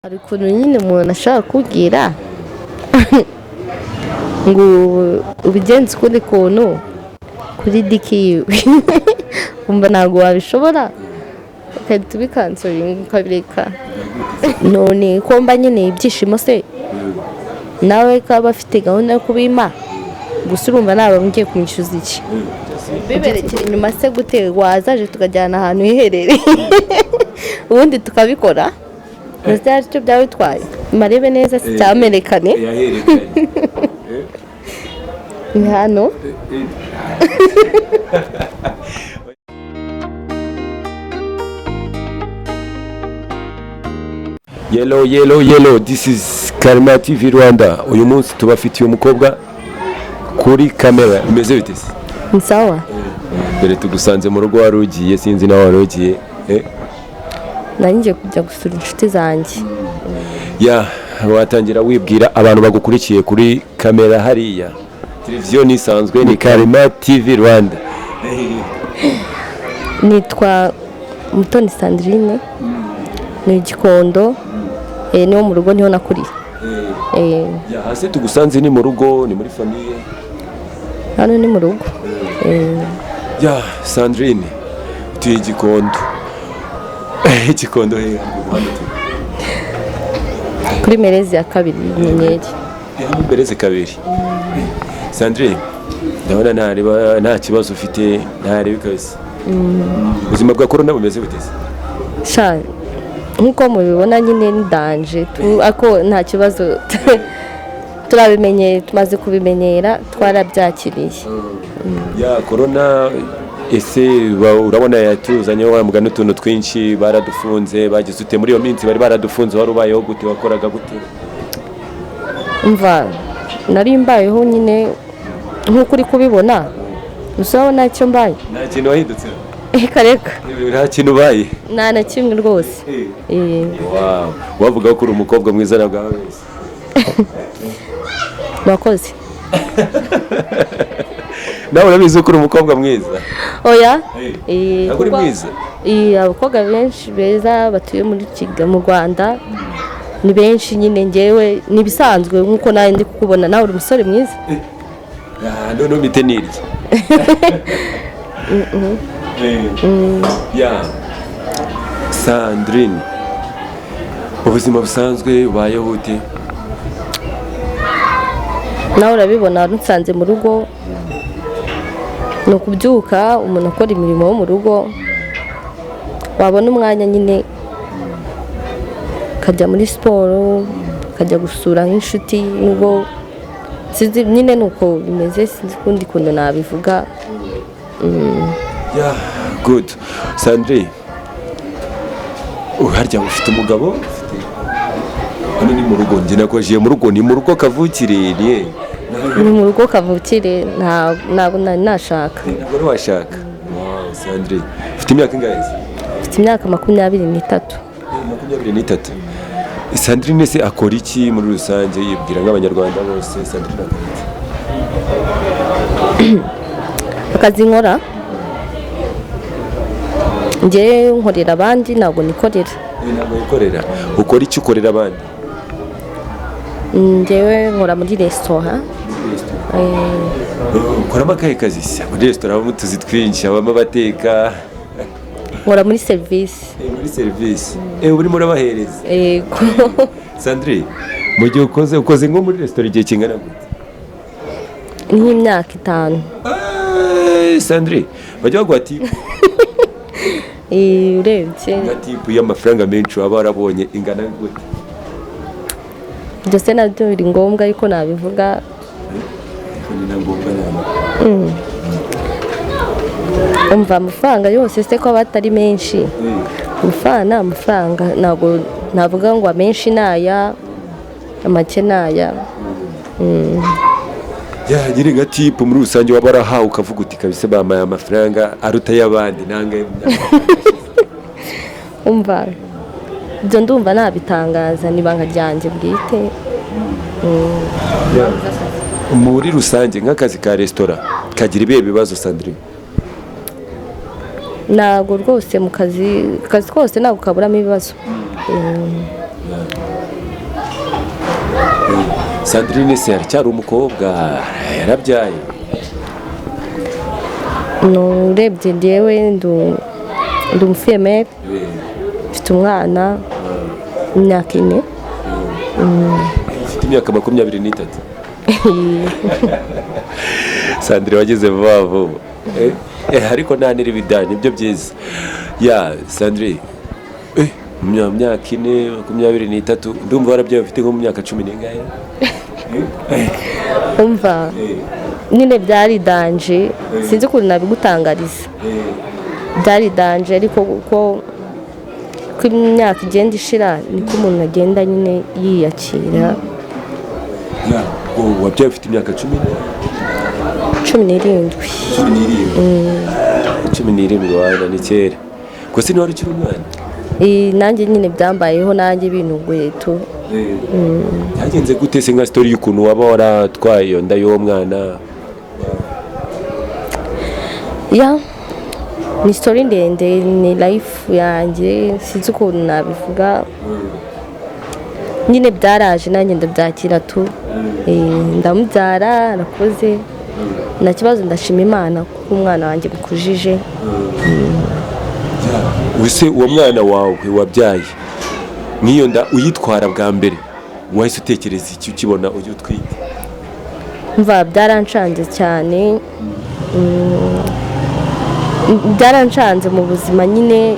Hari ukuntu nyine umuntu ashobora kukubwira ngo ubigenze ukundi kuntu kuri dick yiwe, wumva ntabwo wabishobora, ugahita ubicancelinga, ukabireka. None ko mba nkeneye ibyishimo se, nawe ko aba afite gahunda yo kubimpa gusa, urumva naba ngiye kumwishyuza iki? Biberekera inyuma se gute? Wazaje tukajyana ahantu hiherereye, ubundi tukabikora, ndetse hari icyo byaba bitwaye? Marebe neza si cyamenekane. Yaherekanye. Ni hano. Yellow, yellow, yellow, this is Karma TV Rwanda. Uyu munsi tubafitiye umukobwa kuri kamera. Bimeze bite se? Ni sawa. Dore tugusanze mu rugo, wari ugiye, sinzi naho wari ugiye. Nari ngiye kujya gusura inshuti zanjye. Ya, watangira wibwira abantu bagukurikiye kuri kamera hariya. Televiziyo nisanzwe ni Karma TV Rwanda. Nitwa Mutoni Sandrine, ni Igikondo, niho mu rugo, niho nakuriye. Ya, hasi tugusanze ni mu rugo, ni muri famille? Hano ni mu rugo. Ya, Sandrine, utuye Igikondo. Igikondo he? Kuri merezi ya kabiri y'inyenyeri. Imbere kabiri. Sandrine, ndabona ntareba nta kibazo ufite, ntareba kabisa. Ubuzima bwa corona bumeze bute se? Sha, nk'uko mubibona nyine ni danger tu, ako nta kibazo, turabimenyeye, tumaze kubimenyera, twarabyakiriye. Ya, corona ese urabona yatuzanye wa mugani utuntu twinshi, baradufunze, bagize ute? Muri iyo minsi bari baradufunze, wari ubayeho gute, wakoraga gute? Umva, nari mbayeho nyine nk'uko uri kubibona, gusa urabona icyo mbaye. Nta kintu wahindutse? Reka reka. Nta kintu ubaye? Nta na kimwe rwose. Wow, wavuga ko uri umukobwa mwiza ntabwo waba wese. Murakoze. Nawe urabizi ko uri umukobwa mwiza? Oya. Ntabwo uri mwiza? Abakobwa benshi beza batuye muri Kigali, mu Rwanda, ni benshi nyine. Ngewe ni ibisanzwe nk'uko nawe ndi kukubona, nawe uri umusore mwiza. Ah, noneho mpite nirya. Ya, Sandrine, ubuzima busanzwe ubayeho ute? Nawe urabibona, nsanze mu rugo, ni ukubyuka umuntu akora imirimo yo mu rugo, wabona umwanya nyine ukajya muri siporo, ukajya gusura nk'inshuti, nubwo sinzi nyine ni uko bimeze, sinzi ukundi kuntu nabivuga. Ya, good. Sandrine, harya ufite umugabo? Hano ni mu rugo, njye nakojeje mu rugo, ni mu rugo kavukire, ni Ni mu rugo kavukire, ntabwo nari nashaka. Ntabwo wari washaka. Wow, Sandrine, ufite imyaka ingahe se? Mfite imyaka 23. 23. Sandrine se akora iki muri rusange? Yibwira nk'abanyarwanda bose, Sandrine akora iki? Akazi nkora, njye nkorera abandi, ntabwo nikorera. Ntabwo wikorera. Ukora iki, ukorera abandi? Njyewe nkora muri resitora. Ukoramo akahe kazi se? Muri resitora habamo utuzi twinshi, habamo abateka. Nkora muri serivisi. Muri serivisi, urimo urabahereza? Yego. Sandrine, mu gihe ukoze nko muri resitora igihe kingana gute? Nk'imyaka 5. Sandrine, bajya baguha tip? Urebye. Nka tip y'amafaranga menshi waba warabonye ingana gute? Byose nabyo biri ngombwa ariko nabivuga? Ni na ngombwa ntabwo. Umva, amafaranga yose se ko aba atari menshi? Amafaranga ni amafaranga, ntabwo navuga ngo amenshi ni aya, amake ni aya. Ya, nyiri nka tip muri rusange waba warahawe ukavuga uti kabisa bampaye amafaranga aruta ay'abandi nangahe? Umva, ibyo ndumva nabitangaza, ni ibanga ryanjye bwite. Muri rusange nk'akazi ka resitora kagira ibihe bibazo, Sandrine? Ntabwo rwose, mu kazi, akazi kose ntabwo kaburamo ibibazo. Sandrine se aracyari umukobwa, yarabyaye? Urebye njyewe ndi umufille-mère, mfite umwana w'imyaka 4. Ufite imyaka 23, Sandrine, wageze vuba vuba. Ariko nta n'iribida, nibyo byiza. Ya Sandrine, mu myaka 4, 23, ndumva warabyaye ufite nko mu myaka cumi n'ingahe? Umva nyine, byari danger, sinzi ukuntu nabigutangariza. Byari danger, ariko uko imyaka igenda ishira niko umuntu agenda nyine yiyakira. Ya, ubwo wabyaye ufite imyaka cumi? 17. 17, 17 wana ni kera gusa, ntiwari ukiri umwana. Nanjye nyine byambayeho, nanjye bintunguye tu. Byagenze gute se, nka story y'ukuntu waba waratwaye iyo nda y'uwo mwana? Ya, ni story ndende, ni life yanjye, sinzi ukuntu nabivuga. Nyine byaraje, nanjye ndabyakira tu. Ndamubyara, arakoze, nta kibazo, ndashima Imana kuko umwana wanjye mukujije. Ese uwo mwana wawe wabyaye, nk'iyo nda uyitwara bwa mbere, wahise utekereza iki ukibona ujya utwite? Mva, byarancanze cyane. Byarancanze mu buzima nyine,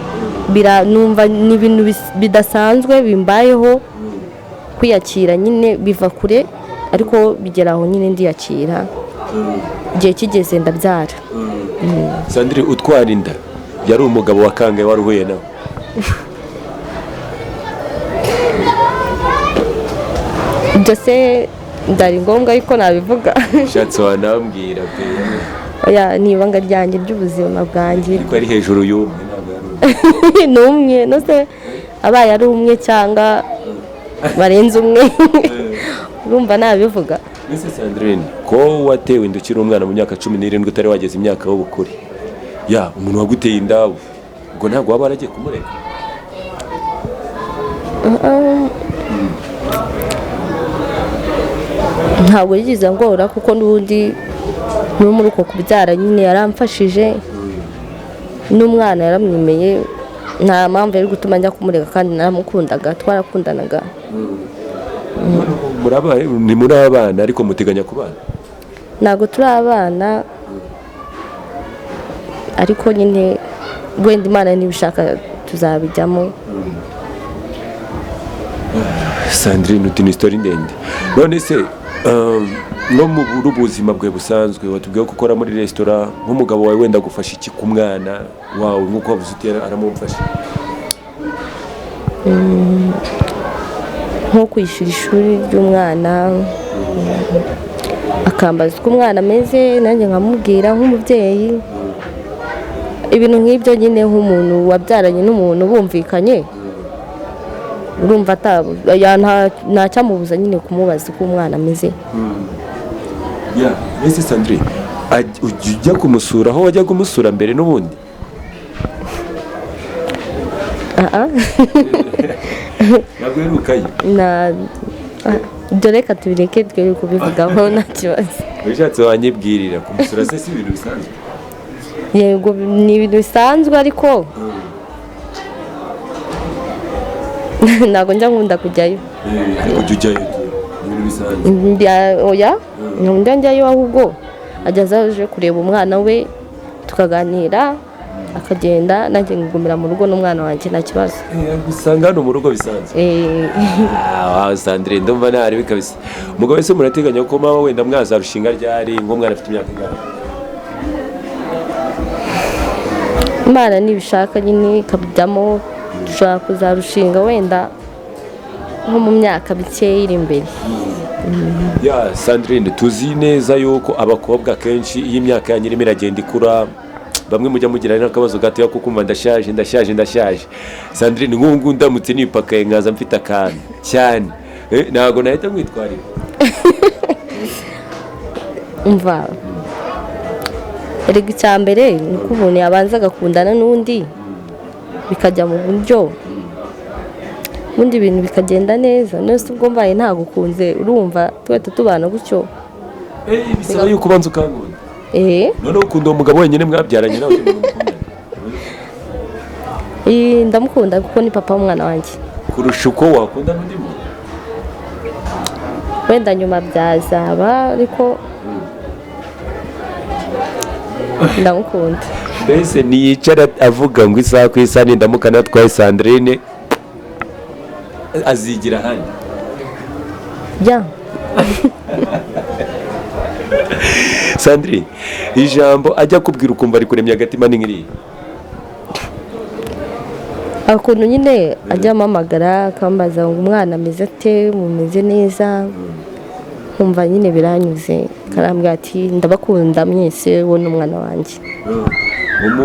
numva ni ibintu bidasanzwe bimbayeho. Kwiyakira nyine biva kure, ariko bigera aho nyine ndiyakira, igihe kigeze ndabyara. Sandrine, utwara inda yari umugabo wa kangahe wari uhuye nawe? Ibyo se byari ngombwa ariko nabivuga? Ushatse wanambwira pe. Oya, ni ibanga ryanjye ry'ubuzima bwanjye. Ariko ari hejuru y'umwe, ntabwo yari umwe? Ni umwe. No se abaye ari umwe cyangwa barenze umwe, urumva nabivuga? Ese Sandrine, ko watewe inda ukiri umwana mu myaka 17, utari wageze imyaka y'ubukure, ya umuntu waguteye inda ubwo ntabwo waba waragiye kumureka? Ntabwo yigeze angora, kuko n'ubundi no muri uko kubyara nyine yaramfashije, n'umwana yaramwemeye. Nta mpamvu yari gutuma njya kumureka, kandi naramukundaga, twarakundanaga. Ni muri abana, ariko muteganya kubana? Ntabwo turi abana, ariko nyine wenda Imana nibishaka tuzabijyamo. Sandrine, uti ni story ndende. None se no mu buzima bwawe busanzwe, watubwiye ko ukora muri resitora, nk'umugabo wawe wenda agufasha iki ku mwana wawe, nk'uko wavuze uti aramumfasha? Nko kwishyura ishuri ry'umwana, akambaza uko umwana ameze, nanjye nkamubwira nk'umubyeyi, ibintu nk'ibyo nyine, nk'umuntu wabyaranye n'umuntu bumvikanye, urumva ntacyamubuza nyine kumubaza uko umwana ameze. Mbese Sandrine, ujya ujya kumusura aho wajya kumusura mbere n'ubundi? Ah, ah. Ntabwo uherukayo? Ibyo reka tubireke, twere kubivugaho, nta kibazo. Ushatse wanyibwirira, kumusura se si ibintu bisanzwe? Yego, ni ibintu bisanzwe, ariko ntabwo njya nkunda kujyayo. Ariko ujya ujyayo, ni ibintu bisanzwe. Oya, njya njyayo, ahubwo ajya aje kureba umwana we, tukaganira, akagenda, nanjye nkigumira mu rugo n'umwana wanjye, nta kibazo. Usanga hano mu rugo bisanzwe. Eh. Ah, Sandrine, ndumva ntari kabisa. Umugabo wese murateganya ko mama wenda mwazarushinga ryari, nk'umwana afite imyaka ingahe? Imana nibishaka nyine ikabijyamo, dushobora kuzarushinga wenda nko mu myaka mikeya iri imbere. Ya Sandrine, tuzi neza yuko abakobwa kenshi iyo imyaka yanyu irimo iragenda ikura, bamwe mujya mugira n'akabazo gatoya ko kumva ndashaje, ndashaje, ndashaje. Sandrine, nk'ubu ngubu ndamutse nipakaye nkaza mfite akantu cyane, ntabwo nahita mwitwarira? Umva, erega icya mbere ni uko umuntu yabanza agakundana n'undi, bikajya mu buryo. Ubundi ibintu bikagenda neza. None ubwo mbaye ntagukunze, urumva twahita tubana gutyo? Bisaba yuko ubanza ukankunda. Eh. Noneho ukunda uwo mugabo wenyine mwabyaranye nawe undi muntu mukundana? Ndamukunda kuko ni papa w'umwana wanjye. Kurusha uko wakunda n'undi muntu? Wenda nyuma byazaba, ariko ndamukunda. Mbese ntiyicara avuga ngo isaha ku isaha nindamuka natwaye Sandrine azigira ahandi? Ya. Sandrine, ijambo ajya kubwira ukumva ari kuremya agatima ni nk'iriya? Ukuntu nyine ajya ampamagara akambaza ngo umwana ameze ate, mumeze neza, nkumva nyine biranyuze. Karambwira ati ndabakunda mwese, wowe n'umwana wanjye.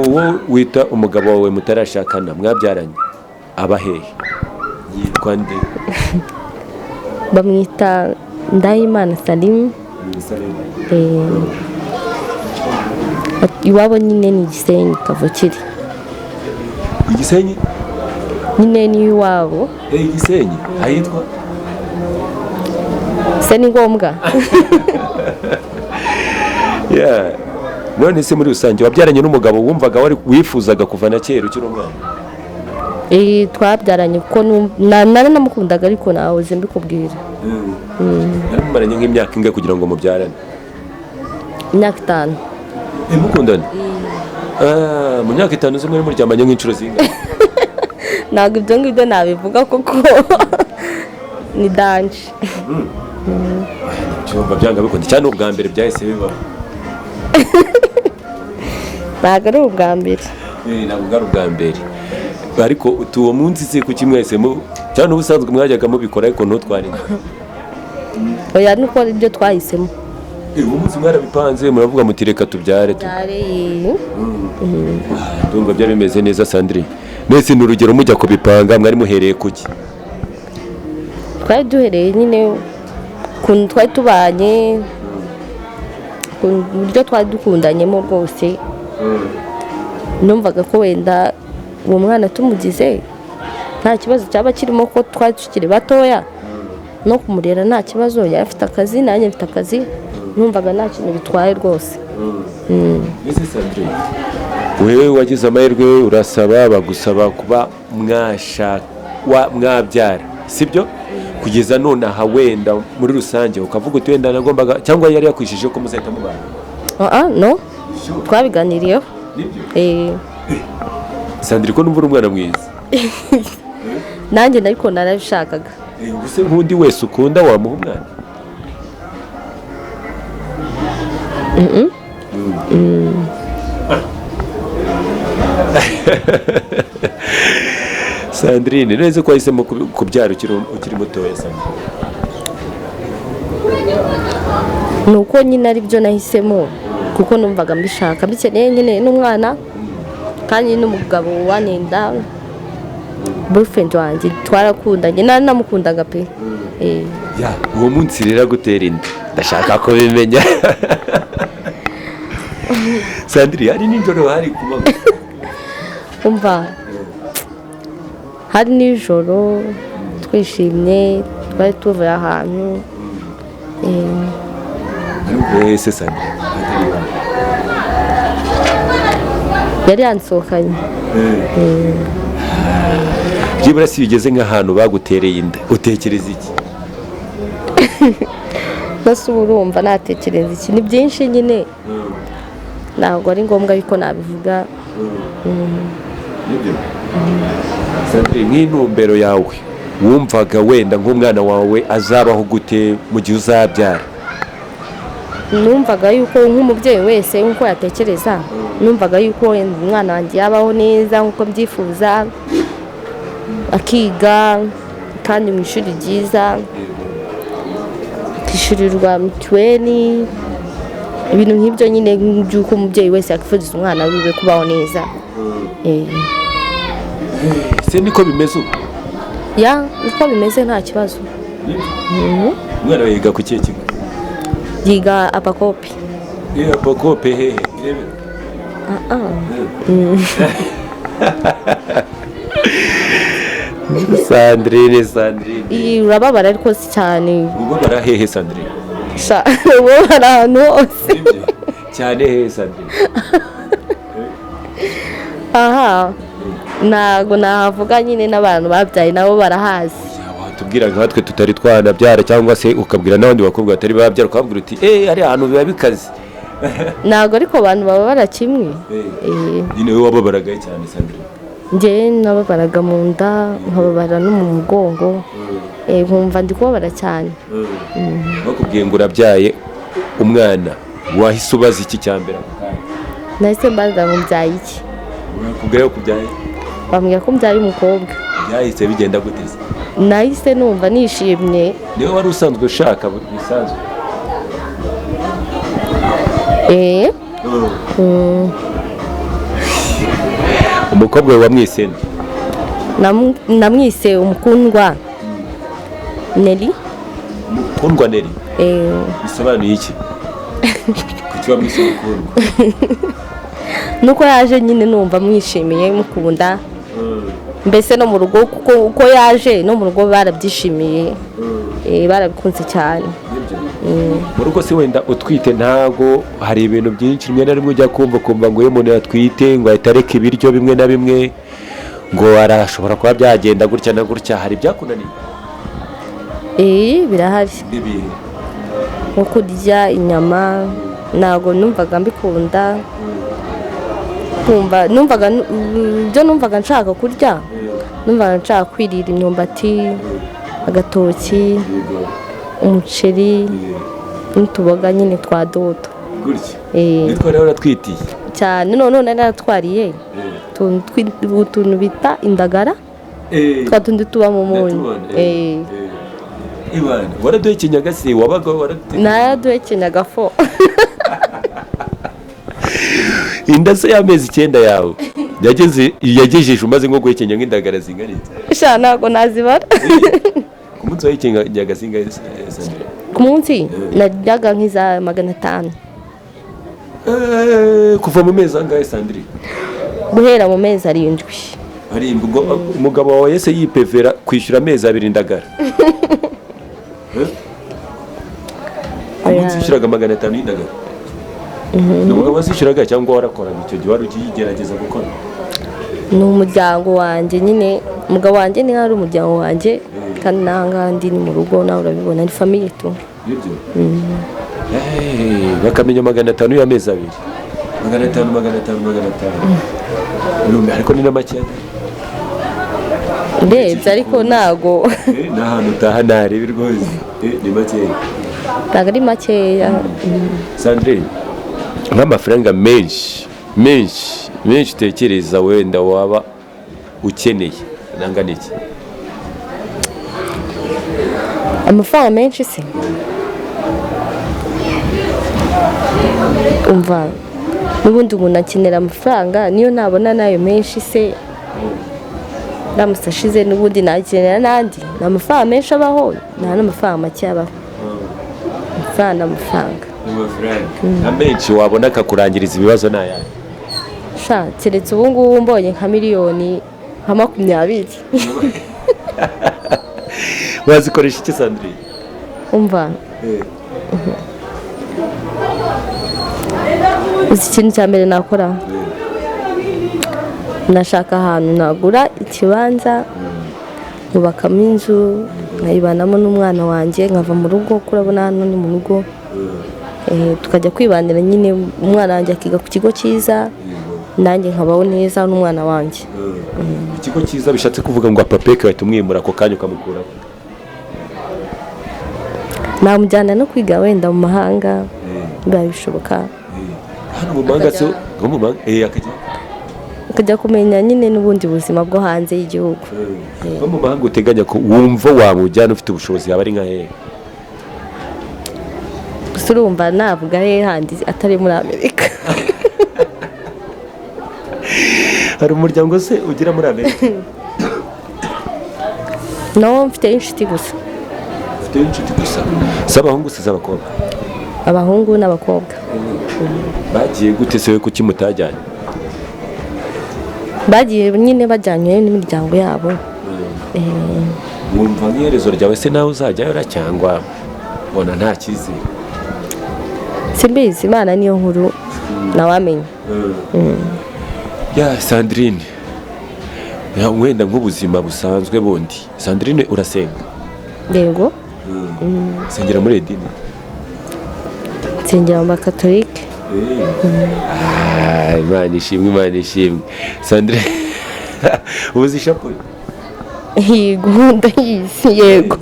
Uwo wita umugabo wawe mutarashakana mwabyaranye aba hehe, yitwa nde? Bamwita Ndahimana Salimu. Iwabo nyine ni Gisenyi kavukire. Igisenyi? Nyine ni iwabo. Igisenyi ahitwa? Se ni ngombwa? Yeah. None se muri rusange wabyaranye n'umugabo wumvaga wari wifuzaga kuva na kera ukiri umwana? Twabyaranye kuko nari namukundaga, ariko nahoze mbikubwira. Mwari mumaranye nk'imyaka ingahe kugira ngo mubyarane? Imyaka 5. Mukundana? Mu myaka 5 zo mwari muryamanye nk'inshuro zingahe? Ntabwo ibyo ngibyo nabivuga kuko ni danje. Cyumva byanga bikunda cyane, ubwa mbere byahise bibaho? Ntabwo ari ubwa mbere. Ntabwo bwari ubwa mbere, ariko uwo munsi se kuki mwese cyane ubusanzwe mwajyaga mubikora ariko ntutware inda? Oya, nuko ari byo twahisemo. Uwo munsi mwarabipanze muravuga muti reka tubyare. Ndumva byari bimeze neza. Sandrine, mbese ni urugero mujya kubipanga mwari muhereye kuki? Twari duhereye nyine ukuntu twari tubanye, uburyo twari dukundanyemo rwose. Numvaga ko wenda uwo mwana tumugize nta kibazo cyaba kirimo, ko twari tukiri batoya, no kumurera nta kibazo, yari afite akazi nanjye mfite akazi, numvaga nta kintu bitwaye rwose. Mbese Sandrine, wewe wagize amahirwe urasaba, bagusaba kuba mwabyara, sibyo? Kugeza none aha wenda muri rusange ukavuga uti wenda nagombaga, cyangwa yari yakwishije ko muzahita mubana? No, twabiganiriyeho. Sandrine, ko numva uri umwana mwiza. Nanjye ariko narabishakaga. Ubuse nk'undi wese ukunda wamuha umwana? Sandrine, neza ko wahisemo kubyara ukiri mutoya, Sandrine? Ni uko nyine ari byo nahisemo kuko numvaga mbishaka, mbikeneye nyine n'umwana, kandi n'umugabo wanenda boyfriend wanjye twarakundanye, namukundaga pe. Uwo munsi rero agutera inda ndashaka kubimenya. Sandrine, hari nijoro hari kuba? Umva, hari nijoro twishimye, twari tuvuye ahantu. Ese Sandrine yari yansohokanye. Byibura si ugeze nk'ahantu bagutereye inda utekereza iki? Mbese ubu urumva natekereza iki? Ni byinshi nyine, ntabwo ari ngombwa yuko nabivuga. Sandrine, nk'intumbero yawe wumvaga wenda nk'umwana wawe azabaho gute mu gihe uzabyara? Numvaga yuko nk'umubyeyi wese nk'uko yatekereza, numvaga yuko umwana wanjye yabaho neza nk'uko mbyifuza, akiga kandi mu ishuri ryiza, akishyurirwa mituweli, ibintu nk'ibyo nyine by'uko umubyeyi wese yakifuriza umwana wiwe kubaho neza. Se niko bimeze ubu? Ya, niko bimeze nta kibazo. Umwana wawe yiga ku kihe kigo? Yiga Apakope. Apakope hehe? Sandrine, Sandrine. Iyi urababara ariko si cyane. Ubabara hehe, Sandrine? Sha, ubabara ahantu hose. Nibyo? Cyane hehe, Sandrine? Aha ntago nahavuga nyine, n'abantu babyaye nabo barahazi. Watubwira nkatwe tutari twanabyara, cyangwa se ukabwira n'abandi bakobwa batari babyara, ukababwira uti: "Eee, hari ahantu biba bikaze." Ntabwo ariko abantu bababara kimwe. Nyine wowe wababaragaye cyane, Sandrine? Njyewe nababaraga mu nda, nkababara no mu mugongo. Nkumva ndi kubabara cyane. Bakubwiye ngo urabyaye umwana, wahise ubaza iki cya mbere ako kanya? Nahise mbaza ngo mbyaye iki? Bakubwira ko ubyaye? Bambwira ko mbyaye umukobwa. Byahise bigenda gute se? Nahise numva nishimye. Niwe wari usanzwe ushaka bisanzwe? Eh. Umukobwa wawe wamwise nde? Namwise Umukundwa Neri. Umukundwa Neri? Eh. Bisobanuye iki? Kuki wamwise Umukundwa? Nuko yaje nyine numva mwishimiye, mukunda mbese, no mu rugo kuko uko yaje no mu rugo barabyishimiye. Barabikunze cyane. Mu rugo se wenda utwite, ntago hari ibintu byinshi rimwe na rimwe ujya kumva, ukumva ngo iyo umuntu yatwite ngo ahita areka ibiryo bimwe na bimwe, ngo arashobora kuba byagenda gutya na gutya? Hari ibyakunaniye? Eh, birahari. N'ibintu? Nko kurya inyama ntabwo numvaga mbikunda. Kumva numvaga ibyo numvaga nshaka kurya, numvaga nshaka kwirira imyumbati, agatoki, umuceri n'utuboga nyine twa dodo. Gutya? Eh. Nitwa rero uratwitiye? Cyane. None naratwariye utuntu bita indagara, twa tundi tuba mu munyu. Ndatubona. Eh. Ibana waraduhekenyaga se? Wabaga waraduhekenyaga? Naraduhekenyaga fo. Inda se y'amezi 9 yawe yageze, yagejeje umaze nko guhekenya nk'indagara zingana iki? Sha, ntabwo nazibara. Ku munsi wahekenyaga zingahe, Sandra? Ku munsi naryaga nk'iza 500. Kuva mu mezi angahe, Sandrine? Guhera mu mezi 7. 7. Ubwo umugabo wawe yese yipevera kwishyura amezi 2 indagara? Eh? Ku munsi wishyuraga 500 y'indagara? Ni umugabo wazishyuraga cyangwa warakoraga icyo gihe, wari ukigerageza gukora? Ni umuryango wanjye nyine. Umugabo wanjye ni nk'aho ari umuryango wanjye, kandi n'aha ngaha ndi ni mu rugo, nawe urabibona, ni famille tu. Nibyo. Bakamenya 500 y'amezi 2, 500, 500, 500. Urumva, ariko ni na makeya. Urebye ariko ntago Ni ahantu utaha ntarebe rwose. Ni makeya. Ntabwo ari makeya. Sandrine, nk'amafaranga menshi menshi menshi utekereza wenda waba ukeneye nangana iki? Amafaranga menshi se? Umva, n'ubundi umuntu akenera amafaranga, niyo nabona n'ayo menshi se, ndamutse ashize n'ubundi nakenera n'andi. Ni amafaranga menshi abaho, nta n'amafaranga make abaho. Amafaranga ni amafaranga. Nka menshi wabona akakurangiriza ibibazo ni ayahe? Sha, keretse ubu ngubu mbonye nka miliyoni nka 20. Wazikoresha iki, Sandrine? Umva, uzi ikintu cya mbere nakora? Nashaka ahantu nagura ikibanza, nkubakamo inzu, nkayibanamo n'umwana wanjye, nkava mu rugo, kuko urabona hano ni mu rugo. Tukajya kwibanira nyine, umwana wanjye akiga ku kigo cyiza, nanjye nkabaho neza n'umwana wanjye. Ikigo cyiza bishatse kuvuga ngo apapeke bahita umwimura ako kanya ukamukuraho? Namujyana no kwiga wenda mu mahanga biba bishoboka. Hano mu mahanga se? Nko mu mahanga, akajya? Akajya kumenya nyine n'ubundi buzima bwo hanze y'igihugu. Nko mu mahanga uteganya ko wumva wamujyana ufite ubushobozi yaba ari nka hehe? Gusa urumva navuga he handi atari muri Amerika? Hari umuryango se ugira muri Amerika? Nawo mfite inshuti gusa. Ufite inshuti gusa? Si abahungu, si iz'abakobwa? Abahungu n'abakobwa. Bagiye gute se? We kuki mutajyanye? Bagiye nyine bajyanywe n'imiryango yabo. Wumva nk'iherezo ryawe se nawe uzajyayo cyangwa ubona nta cyizere? Simbizi, Imana niyo nkuru, ntawamenya. Ya Sandrine, ya, wenda nk'ubuzima busanzwe bundi, Sandrine, urasenga? Yego. Sengera muri edini? Nsengera mu Bakatolike. Ah, Imana ishimwe, Imana ishimwe. Sandrine, ubuze ishapule? Yego, ndayizi, yego.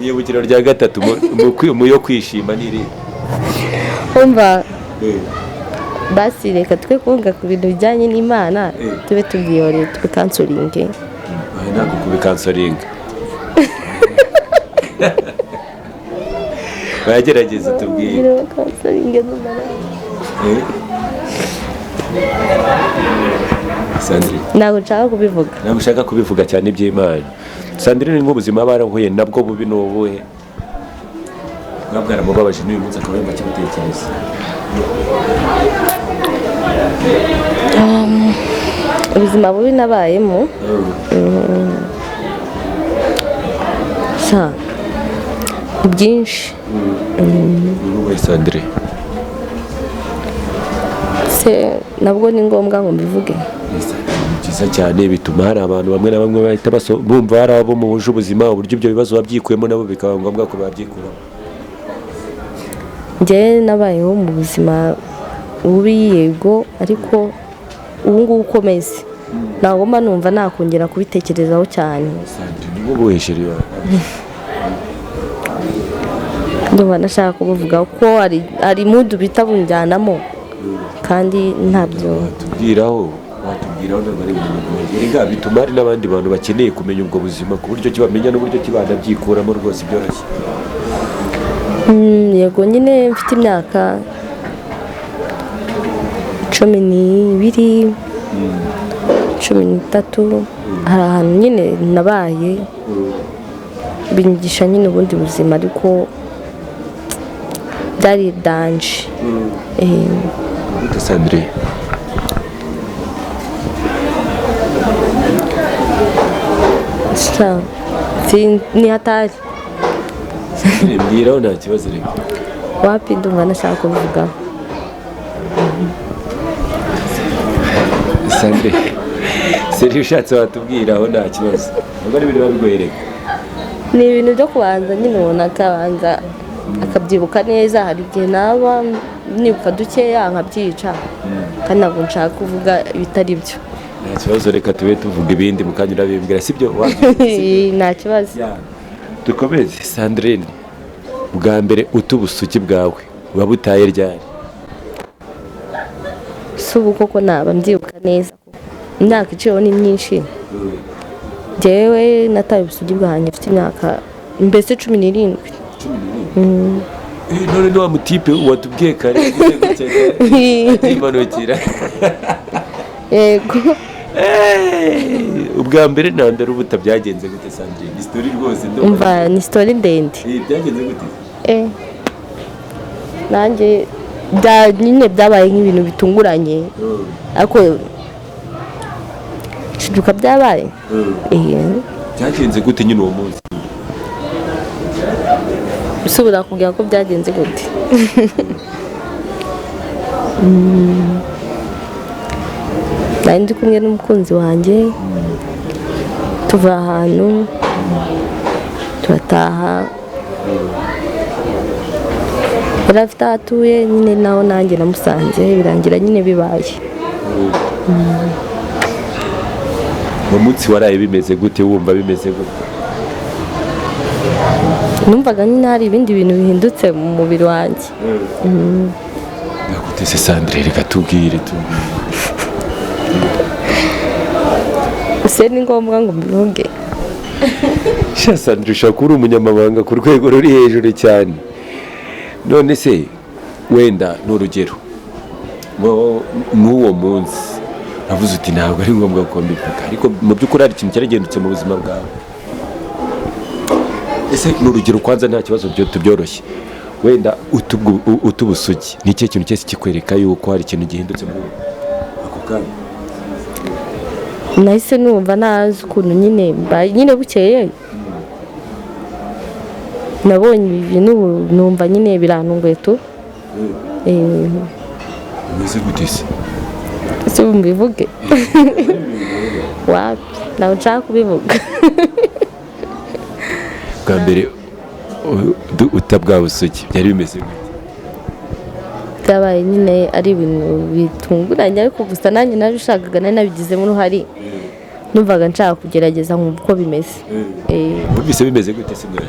Iyibukiro rya gatatu mu yo kwishima ni irihe? Umva basi, reka twe kuvuga ku bintu bijyanye n'Imana, tube tubyihoreye, tubikansoringe. Oya, ntabwo kubikansoringa, bagerageza tubwire. Kansoringe numara. Sandrine. Ntabwo nshaka kubivuga. Ntabwo ushaka kubivuga cyane iby'Imana. Sandrine, nk'ubuzima barahuye nabwo bubi ni ubuhe bwa bwaramubabaje n'uyu munsi akaba yumva akibutekereza? Ubuzima bubi nabayemo sa ni byinshi. Ni ubuhe, Sandrine? Se nabwo ni ngombwa ngo mbivuge? Ni byiza cyane, bituma hari abantu bamwe na bamwe bahita bumva hari abo muhuje ubuzima, uburyo ibyo bibazo babyikuyemo nabo bikaba ngombwa ko babyikuramo. Njyewe nabayeho mu buzima bubi, yego, ariko ubu ngubu ukomeze ntabwo mba numva nakongera kubitekerezaho cyane. Sandrine, ni ubuhe chérie wawe? Ndumva nashaka kubuvuga kuko hari mudu bita bunjyanamo kandi ntabyo. Watubwiraho, watubwiraho, ntabwo ari ibintu bigoye. Erega bituma hari n'abandi bantu bakeneye kumenya ubwo buzima ku buryo ki bamenya n'uburyo ki banabyikuramo rwose byoroshye. Yego nyine, mfite imyaka 12, 13, hari ahantu nyine nabaye binyigisha nyine ubundi buzima, ariko byari danger. Gute, Sandrine? Ni hatari. Sandrine, mbwiraho, nta kibazo reka. Wapi, ndumva nashaka kubivugaho. Sandrine, seri ushatse watubwiraho, nta kibazo, ntabwo ari ibintu biba bigoye reka. Ni ibintu byo kubanza nyine umuntu akabanza akabyibuka neza. Hari igihe naba nibuka dukeya nkabyica, kandi ntabwo nshaka kuvuga ibitari byo. Nta kibazo, reka tube tuvuga ibindi mu kanya urabimbwira, sibyo? Wabyumvise? Nta kibazo. Ya. Dukomeze. Sandrine, bwa mbere uta ubusugi bwawe buba butaye ryari? Si ubu koko naba mbyibuka neza, imyaka iciyeho ni myinshi. Njyewe nataye ubusugi bwanjye mfite imyaka mbese 17. None ni wa mutipe watubwiye kare atimanukira? Yego. Ubwa mbere na mbere ubuta byagenze gute, Sandrine? Ni story rwose ndumva. Umva, ni story ndende. Byagenze gute? Nanjye nyine byabaye nk'ibintu bitunguranye, ariko nshiduka byabaye. Byagenze gute nyine uwo munsi? Usubira kubwira ko byagenze gute? Nari ndi kumwe n'umukunzi wanjye, tuva ahantu turataha, yari afite aho atuye nyine, naho nanjye namusanze, birangira nyine bibaye. Uwo munsi waraye bimeze gute, wumva bimeze gute? Numvaga nyine hari ibindi bintu bihindutse mu mubiri wanjye. Gute se, Sandrine? Reka tubwire, tubwire. Ese ni ngombwa ngo mbivuge? Sha Sandrine, ushobora kuba uri umunyamabanga ku rwego ruri hejuru cyane. None se wenda ni urugero nk'uwo munsi uravuze uti ntabwo ari ngombwa ko mbivuga, ariko mu by'ukuri hari ikintu cyaragendutse mu buzima bwawe. Ese ni urugero kwanza, nta kibazo byo tubyoroshye, wenda utubusugi ni ikihe kintu cyose kikwereka yuko hari ikintu gihindutse muri wowe ako kanya? Nahise numva ntazi ukuntu nyine mbaye, nyine bukeye nabonye ibi bintu numva nyine birantunguye tu. Umeze gute se? Ese ubu mbivuge? Wapi, ntabwo nshaka kubivuga. Bwa mbere uta bwa busugi byari bimeze gute? Byabaye nyine ari ibintu bitunguranye, ariko gusa nanjye nabishakaga, nari nabigizemo uruhare, numvaga nshaka kugerageza nkumva uko bimeze. Wumvise bimeze gute se mwana?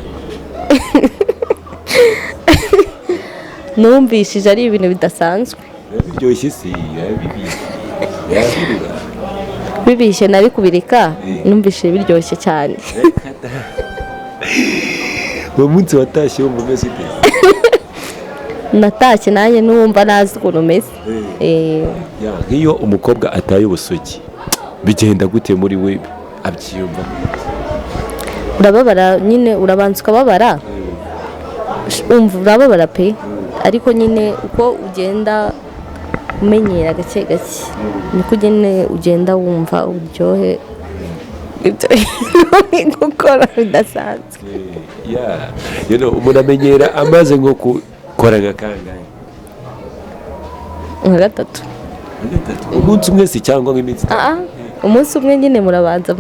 Numvishije ari ibintu bidasanzwe. Biryoshye se? Birura? Bibishye nari kubireka. Numvishije biryoshye cyane. Uwo munsi watashye wumva umeze ute? Natashye nanjye numva ntazi ukuntu umeze. Nk'iyo umukobwa ataye ubusugi bigenda gute muri we, abyiyumva? Urababara nyine, urabanza ukababara, umva urababara pe, ariko nyine uko ugenda umenyera gake gake niko ugenda wumva uburyohe ibyo bintu gukora bidasanzwe. Umuntu amenyera amaze nko gukora nka kangahe? Nka gatatu. Umunsi umwe se cyangwa nk'iminsi itatu? Umunsi umwe nyine murabanza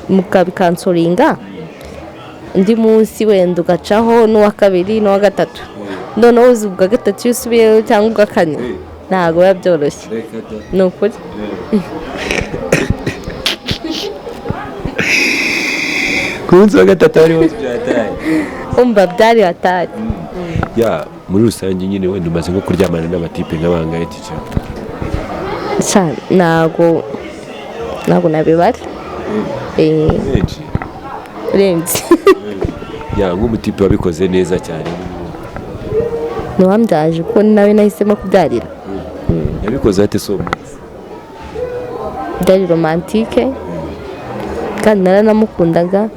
mukabikansoringa, undi munsi wenda ugacaho n'uwa kabiri n'uwa gatatu, noneho uzi ubwa gatatu iyo usubiyeyo cyangwa ubwa kane ntabwo biba byoroshye, ni ukuri. Ku munsi wa gatatu hariho byatari. Umva byari hatari. Muri rusange nyine wenda umaze nko kuryamana n'abatipe nk'abangahe tica? Ntabwo nabibara. Benshi. Urenze. Nk'umutipe wabikoze neza cyane. Ntiwambyaje kuko nawe nahisemo kubyarira. Yabikoze ate se uwo munsi? Byari romantike kandi naranamukundaga,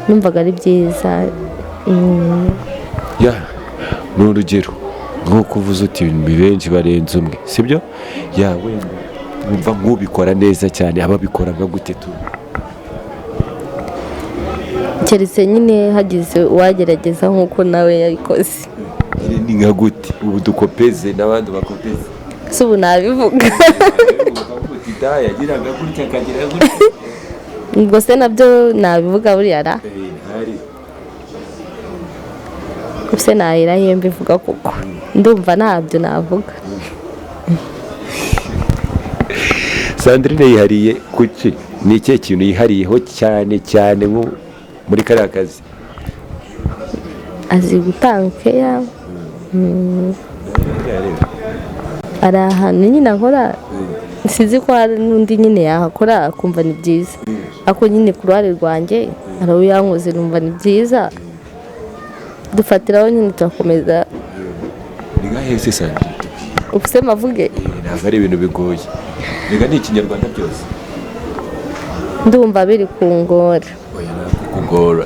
numvaga ari byiza. Ni urugero nk'uko uvuze uti benshi barenze umwe, sibyo? Wenda wumva nk'ubikora neza cyane ababikora nka gute tu? Keretse nyine hagize uwagerageza nk'uko nawe yabikoze. Ni nka gute? Ubu dukopeze n'abandi bakopeze. Si ubu nabivuga. Yagiraga gutya akagira gutya. Ubwo se nabyo nabivuga buriya ra? Ubuse nahera he mbivuga kuko ndumva ntabyo navuga. Sandrine yihariye kuki? Ni ikihe kintu yihariyeho cyane cyane nko muri kariya kazi? Azi gutanga keya. Ari ahantu nyine akora, sinzi ko hari n'undi nyine yahakora akumva ni byiza, ariko nyine ku ruhare rwanjye hari uwo yankoze numva ni byiza, dufatiraho nyine turakomeza. Ni nka hese Sandrine? Ubuse mavuge? Ntabwo ari ibintu bigoye, reka ni ikinyarwanda byose. Ndumva biri kungora. Oya kugora.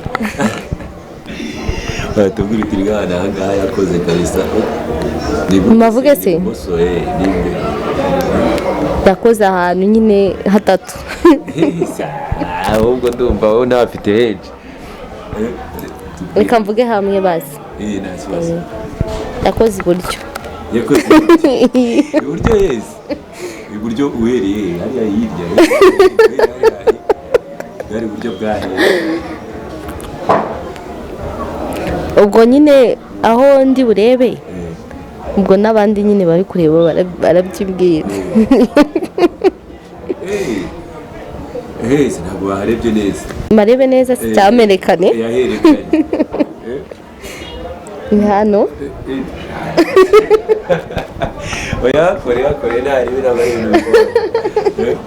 Baratubwira uti mwana aha ngaha yakoze kabisa. Mavuge se? Yakoze ahantu nyine hatatu. Ahubwo ndumva wowe ntafite henshi. Reka mvuge hamwe basi. Yakoze iburyo. Yakoze iburyo yesi. Iburyo uhereye hariya hirya. Bwari iburyo bwahe? Ubwo nyine aho ndi burebe, ubwo n'abandi nyine bari kureba barabyibwira. Ntabwo baharebye neza. Marebe neza si cyamenekane. Yaherekanye. Ni hano. Oya kore hakore ntari ntabwo ari ibintu bigoye.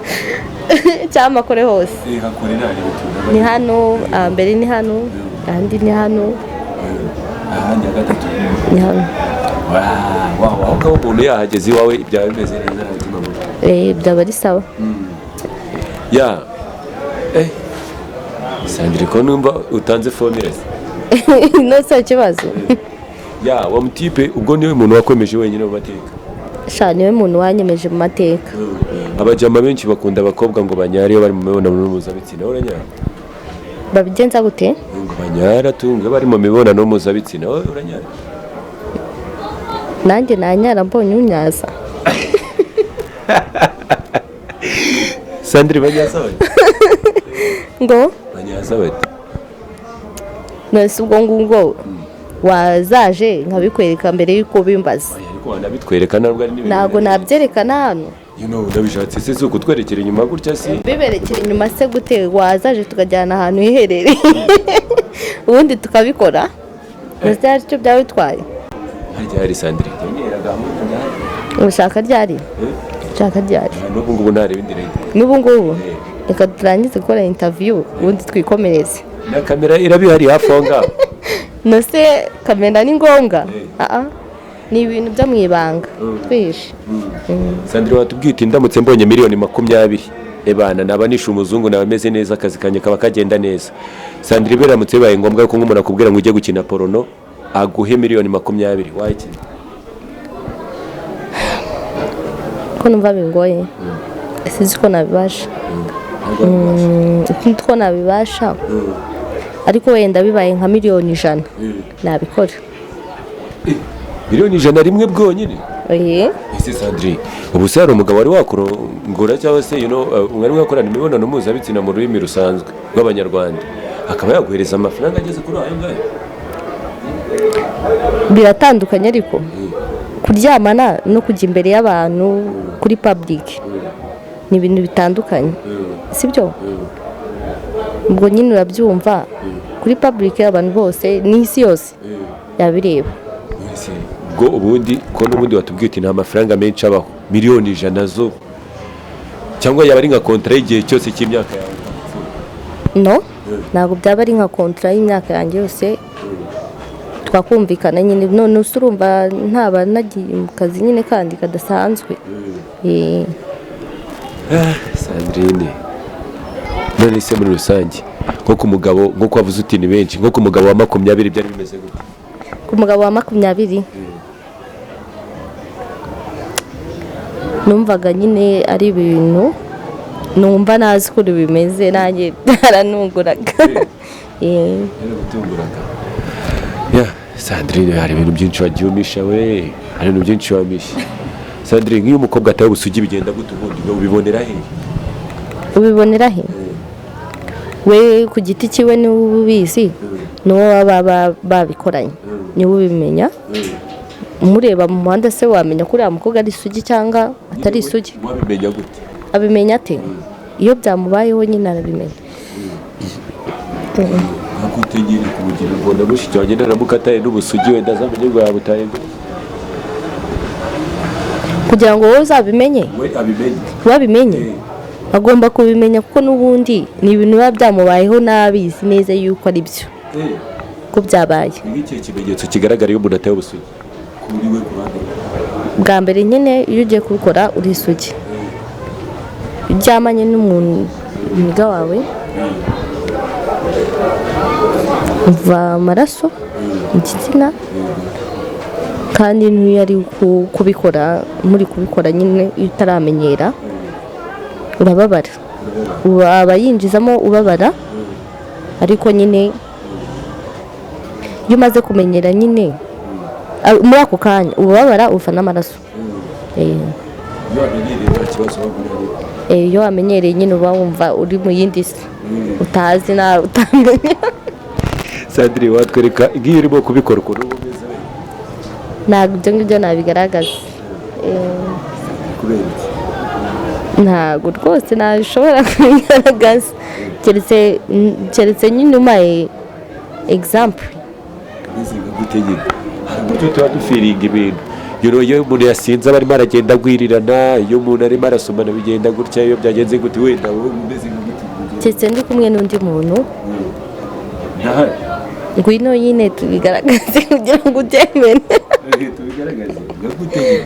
Cyangwa akore hose. Hakore ntari. Ni hano, mbere ni hano, ahandi ni hano. Ahandi gatatu. Ni hano. Wow, aho ngaho umuntu yahageze iwawe byaba bimeze neza nta kibazo. Byaba ari sawa. Sandrine ko numva utanze formule. No si ikibazo. Wa mutipe ubwo niwe muntu wakomeje wenyine mu mateka. Sha, niwe muntu wanyemeje mu mateka. Abajama benshi bakunda abakobwa ngo banyare iyo bari mu mibonano mpuzabitsina. Wowe uranyara? Babigenza gute? Ngo banyara tunga bari mu mibonano mpuzabitsina. Wowe uranyara? Nanjye nanyara mbonye unyaza. Sandrine, banyaza bate? Ngo? Banyaza bate? None ubwo ngubwo wazaje nkabikwereka mbere y'uko bimbaza. Oya, ariko wanabitwereka, ntabwo ari n'ibintu. Ntabwo nabyerekana hano. Ndabishatse se si ukutwerekera inyuma gutya si? Biberekera inyuma se gute? Wazaje tukajyana ahantu hiherereye, ubundi tukabikora. Ndetse hari icyo byaba bitwaye? Harya hari Sandrine yanyeraga hamwe ndahari. Ushaka ryari? Ushaka ryari? N'ubu ngubu ntareba indi leta. N'ubu ngubu reka turangize gukora interview, ubundi twikomereze. Na kamera irabihari hafi aho ngaho. Nose kamera ni ngombwa? Aa, ni ibintu byo mu ibanga twihishe. Sandrine, watubwiye uti ndamutse mbonye miliyoni 20, ebana naba nishe umuzungu, naba meze neza, akazi kanjye kaba kagenda neza. Sandrine, biramutse bibaye ngombwa ko nk'umuntu akubwira ngo ujye gukina porno aguhe miliyoni 20, wayikina? Ko numva bingoye, sinzi ko nabibasha. Sinzi ko nabibasha, ariko wenda bibaye nka miliyoni 100 nabikora. Miliyoni 100 rimwe bwonyine? Oye. Ese Sandrine, ubu se hari umugabo wari wakurongora, cyangwa se mwari mwakorana imibonano mpuzabitsina mu rurimi rusanzwe rw'Abanyarwanda, akaba yaguhereza amafaranga ageze kuri ayo ngayo? Biratandukanye, ariko kuryamana no kujya imbere y'abantu kuri public ni ibintu bitandukanye, sibyo? Ubwo nyine urabyumva, kuri public abantu bose n'isi yose yabireba. Ese ubwo ubundi ko n'ubundi watubwiye uti nta mafaranga menshi abaho, miliyoni 100 zo cyangwa yaba ari nka kontara y'igihe cyose cy'imyaka yawe? No, ntabwo byaba ari nka kontara y'imyaka yanjye yose. Twakumvikana nyine. None se urumva ntaba nagiye mu kazi nyine kandi kadasanzwe? Sandrine, none se muri rusange nko ku mugabo, nk'uko wavuze uti ni benshi, nko ku mugabo wa 20 byari bimeze gute? Ku mugabo wa 20 numvaga nyine ari ibintu numva nazi ukuntu bimeze, nanjye byaranunguraga. Yaragutunguraga. Ya Sandrine, hari ibintu byinshi wagiye umisha we, hari ibintu byinshi wamisha. Sandrine, nk'iyo umukobwa ataye ubusugi bigenda gute ubundi? Ubibonera he? Ubibonera he? We ku giti cyiwe niwe uba ubizi, niwo baba babikoranye, niwe ubimenya. Umureba mu muhanda se wamenya ko uriya mukobwa ari isugi cyangwa atari isugi? Wabimenya gute? Abimenya ate? Iyo byamubayeho nyine arabimenya. Nka gute nyine? Kubugira ngo na mushiki wanjye naramuka ataye n'ubusugi, wenda azamenye ngo yabutaye gute? Kugira ngo wowe uzabimenye? We abimenye. Wabimenye, agomba kubimenya, kuko n'ubundi ni ibintu biba byamubayeho n'abizi neza yuko ari byo, ko byabaye. Ni nk'ikihe kimenyetso kigaragara iyo umuntu ataye ubusugi kuri we, ku ruhande rwe? Bwa mbere nyine iyo ugiye kubikora uri isugi, iyo uryamanye n'umuntu mwiga wawe uva amaraso mu gitsina, kandi n'iyo ari kubikora, muri kubikora nyine iyo utaramenyera urababara, aba yinjizamo ubabara, ariko nyine iyo umaze kumenyera nyine muri ako kanya ubabara uva n'amaraso. Iyo wamenyereye nta kibazo waba uri. Iyo wamenyereye nyine uba wumva uri mu yindi si utazi nawe utamenya. Sandrine, watwereka nk'iyo urimo kubikora ukuntu uba umeze we? Ntabwo ibyo ngibyo nabigaragaza. Kubera iki? Ntabwo rwose nabishobora kubigaragaza, keretse nyine umpaye example. Ameze nka gute nyine? Hari uburyo tuba dufiringa ibintu. Iyo umuntu yasinze aba arimo aragenda agwirirana, iyo umuntu arimo arasomana bigenda gutya, iyo byagenze gute, wenda wowe umeze nka gute? Keretse ndi kumwe n'undi muntu. Ndahari. Ngwino nyine tubigaragaze kugira ngo ubyemere. Tubigaragaze nka gute nyine?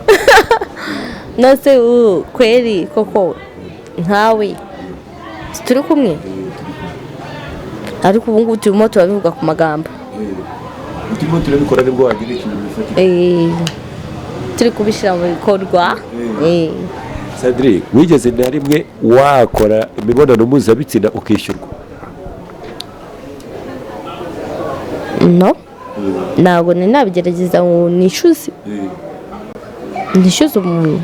Nose ubu kweri koko nkawe turi kumwe, ariko ubu ngubu turimo turabivuga ku magambo. Turimo turabikora nibwo wagira ikintu bifatika. Turi kubishyira mu bikorwa. Sandrine, wigeze na rimwe wakora imibonano mpuzabitsina ukishyurwa? No, ntabwo nari nabigerageza ngo nishyuze umuntu.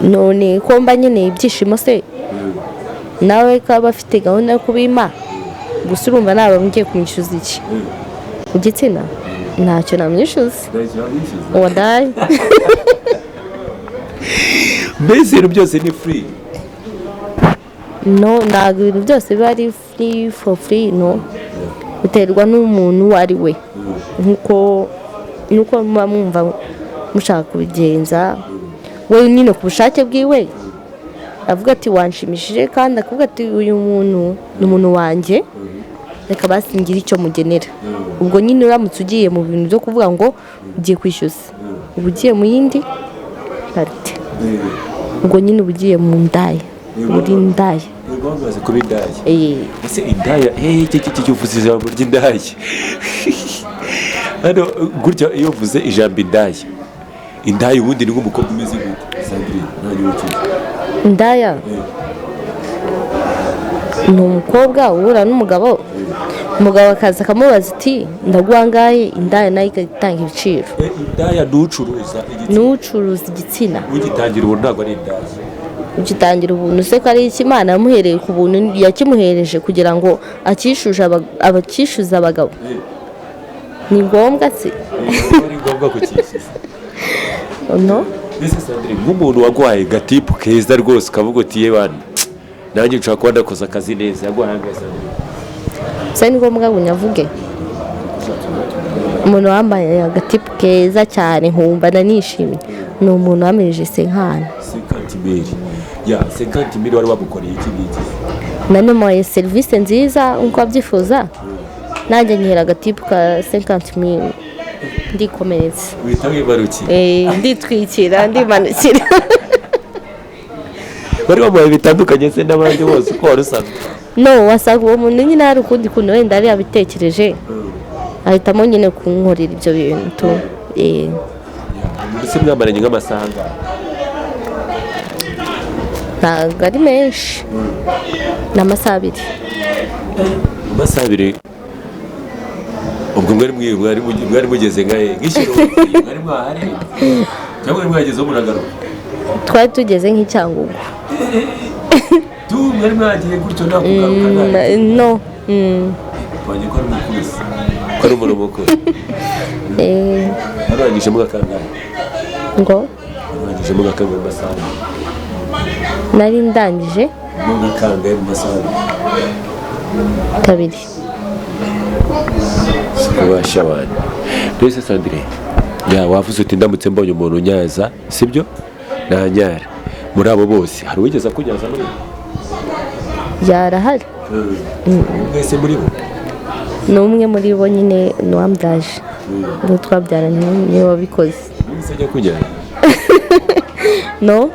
None ko mba nkeneye ibyishimo se, nawe ko aba afite gahunda yo kubimpa, gusa urumva naba ngiye kumwishyuza iki? Igitsina ntacyo namwishyuza, wadayi. Mbese ibintu byose ni free? No, ntabwo ibintu byose biba ari free for free. No, biterwa n'umuntu uwo ari we, nkuko nuko muba mwumva mushaka kubigenza. We nyine ku bushake bwiwe avuga ati wanshimishije, kandi akavuga ati uyu muntu ni umuntu wanjye, reka basi ngire icyo mugenera. Ubwo nyine uramutse ugiye mu bintu byo kuvuga ngo ugiye kwishyuza, uba ugiye mu yindi parite. Ubwo nyine uba ugiye mu ndaya, uri indaya. Yego, bamaze kuba indaya. Ese indaya, iki iki uvuze ijambo ry'indaya hano gutya, iyo uvuze ijambo indaya, indaya ubundi ni nk'umukobwa umeze gute, Sandrine? Nta Indaya ni umukobwa uhura n'umugabo, umugabo akaza akamubaza ati ndaguha angahe? Indaya nayo igatanga ibiciro. Indaya ni ucuruza igitsina? N'ucuruza igitsina. Ugitangira ubuntu ntabwo ari indaya? Ugitangira ubuntu se ko ari iki Imana yamuhereye ku buntu, yakimuhereje kugira ngo akishyuje abakishyuza abagabo? Ni ngombwa se? Ari ngombwa kukishyuza? No. Mbese Sandrine, nk'umuntu waguhaye gatipu keza rwose, ukavuga uti yewe nanjye nshobora kuba nakoze akazi neza, yaguhaye angahe, Sandrine? Se ni ngombwa ngo nyavuge? Umuntu wambaye agatipu keza cyane nkumva nanishimye ni umuntu wamirije senkani. 50 mille ya 50 mille, wari wamukoreye iki ngiki? Namuhaye serivisi nziza nk'uko abyifuza, nanjye nkihera agatipu ka 50 mille, ndikomeretsa. Uhita wibarukira? Nditwikira, ndimanukira. Wari wamuhaye bitandukanye se n'abandi bose uko wari usanzwe? No, wasanga uwo muntu nyine hari ukundi kuntu wenda yari yabitekereje, ahitamo nyine kunkorera ibyo bintu tu. Ndetse mwamaranye nk'amasaha angahe? Ntabwo ari menshi, ni amasaha 2. Amasaha 2. Ubwo mwari mugeze nka he? Nk'Ishyorongi mwari mwaharenze cyangwa mwari mwagezeho muragaruka? Twari tugeze nk'Icyangugu. Tu mwari mwagiye gutyo nta kugaruka, nta No. Wajya ko ari umukuzi, ko ari umuntu mukuru. Warangije mu gakangahe? Ngo? Warangije mu gakangahe mu masaha 2? Nari ndangije Mu gakangahe mu masaha 2? Kabiri. Kubasha abantu mbese, Sandrine, ya wavuze uti ndamutse mbonye umuntu unyaza, sibyo, nanyara. Muri abo bose hari uwigeze akunyaza muri bo? Yarahari. Mwese muri bo? Ni umwe muri bo nyine, ni uwambyaje, uwo twabyaranye, niwe wabikoze. Mwese ajya kunyaza? No.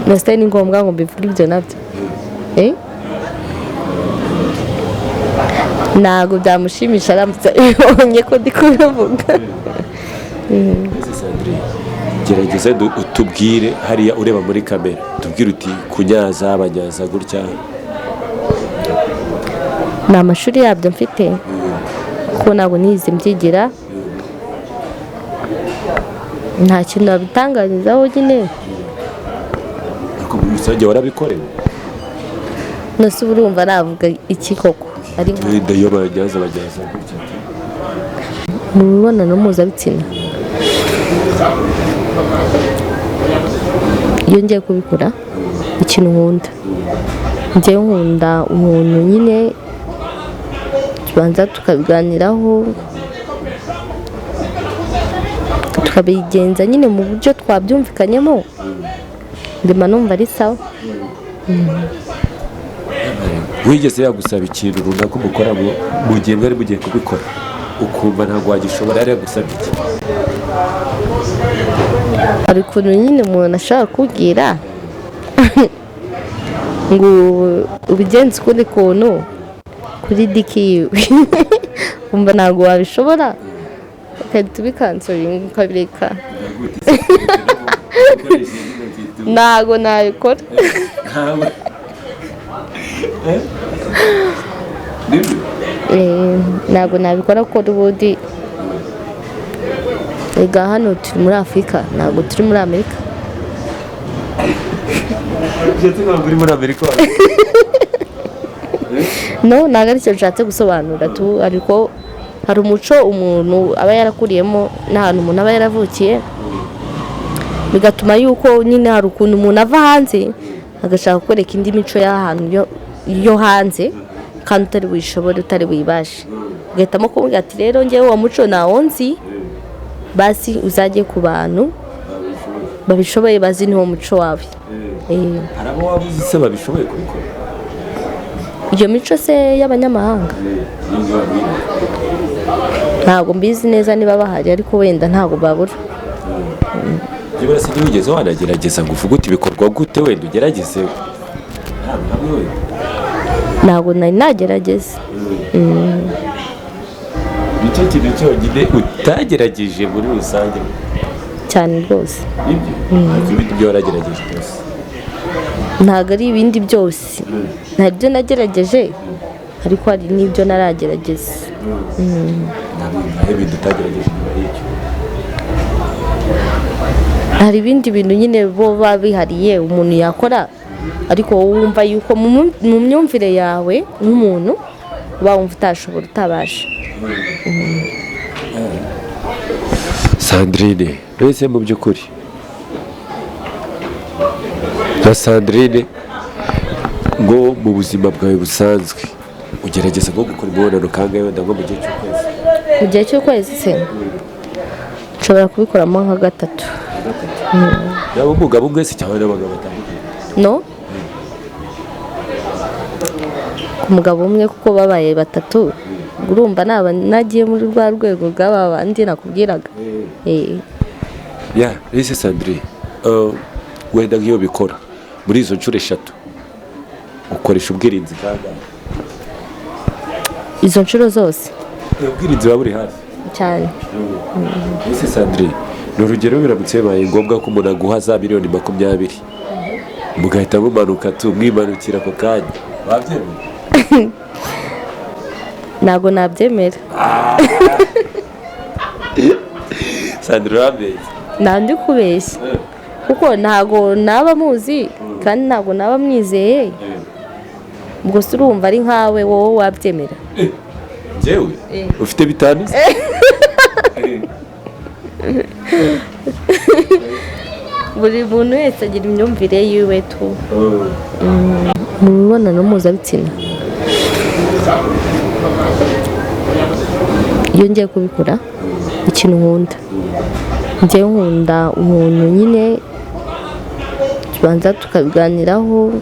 Nase ni ngombwa ngo mbivuge ibyo nabyo? Ntabwo byamushimisha aramutse abibonye ko ndi kubivuga. Mbese Sandrine, gerageza utubwire hariya ureba muri kamera, tubwire uti kunyaza banyaza gutya. Ni amashuri yabyo mfite, kuko ntabwo nize mbyigira, nta kintu babitangarizaho nyine. Ariko muri rusange warabikorewe? Nose uba urumva navuga iki koko ari nka Wenda iyo banyaza banyaza gutya. Mu mibonano mpuzabitsina, iyo ngiye kubikora, ikintu nkunda, njyewe nkunda umuntu nyine tubanza tukabiganiraho, tukabigenza nyine mu buryo twabyumvikanyemo, ndima numva ari sawa. Wigeze yagusaba ikintu runaka umukora mu gihe mwari mugiye kubikora, ukumva ntabwo wagishobora? Yari yagusabye iki? Hari ukuntu nyine umuntu ashobora kukubwira ngo ubigenze ukundi kuntu kuri dick yiwe, wumva ntabwo wabishobora. Ugahita ubikansoringa ukabireka. Ntago nabikora. Ntago nabikora kuko n'ubundi ega hano turi muri Afurika, ntabwo turi muri Amerika. Uri muri Amerika? No, ntabwo aricyo nshatse gusobanura tu, ariko hari umuco umuntu aba yarakuriyemo n'ahantu umuntu aba yaravukiye, bigatuma yuko nyine hari ukuntu umuntu ava hanze agashaka kwereka indi mico y'ahantu yo hanze, kandi utari buyishobore, utari buyibashe, ugahitamo kumubwira ati rero ngewe uwo muco ntawo nzi, basi uzajye ku bantu babishoboye bazi n'uwo muco wawe. Hari abo waba uzi se babishoboye kubikora? Iyo mico se y'abanyamahanga ntabwo mbizi neza niba bahari, ariko wenda ntabwo babura. Byibura se ntiwigeze wanagerageza ngo uvuge uti bikorwa gute, wenda ugerageze? Ntabwo nari nagerageza. Nicyo kintu cyonyine utagerageje muri rusange? Cyane rwose. Ibindi byo waragerageje byose? Ntabwo ari ibindi byose, nta byo nagerageje, ariko hari n'ibyo naragerageza. Nta ibindi utagerageje nyuma y'icyo? Hari ibindi bintu nyine bo baba bihariye umuntu yakora, ariko wowe wumva yuko mu myumvire yawe nk'umuntu uba wumva utashobora, utabasha. Sandrine, mbese mu by'ukuri na Sandrine, ngo mu buzima bwawe busanzwe ugerageza nko gukora imibonano kangahe wenda nko mu gihe cy'ukwezi? Mu gihe cy'ukwezi se nshobora kubikoramo nka 3. Yaba umugabo umwe se cyangwa n'abagabo batandukanye? No, ku mugabo umwe, kuko babaye 3 urumva naba nagiye muri rwa rwego rw'aba bandi nakubwiraga. Ya, ese Sandrine, wenda nk'iyo bikora muri izo nshuro 3 ukoresha ubwirinzi kangahe? Izo nshuro zose ubwirinzi buba buri hafi cyane. Ese Sandrine, ni urugero biramutse bibaye ngombwa ko umuntu aguha za miliyoni 20 mugahita mumanuka tumwimanukira ako kanya, wabyemera? Ntabwo nabyemera. Sandrine urambeshya. Nta kubeshya, kuko ntabwo naba muzi kandi ntabwo naba mwizeye. Ubwo se urumva ari nkawe wowe wabyemera? Njyewe ufite 5? Buri muntu wese agira imyumvire yiwe tu. Mu mibonano mpuzabitsina iyo ngiye kubikora ikintu nkunda, njyewe nkunda umuntu nyine tubanza tukabiganiraho,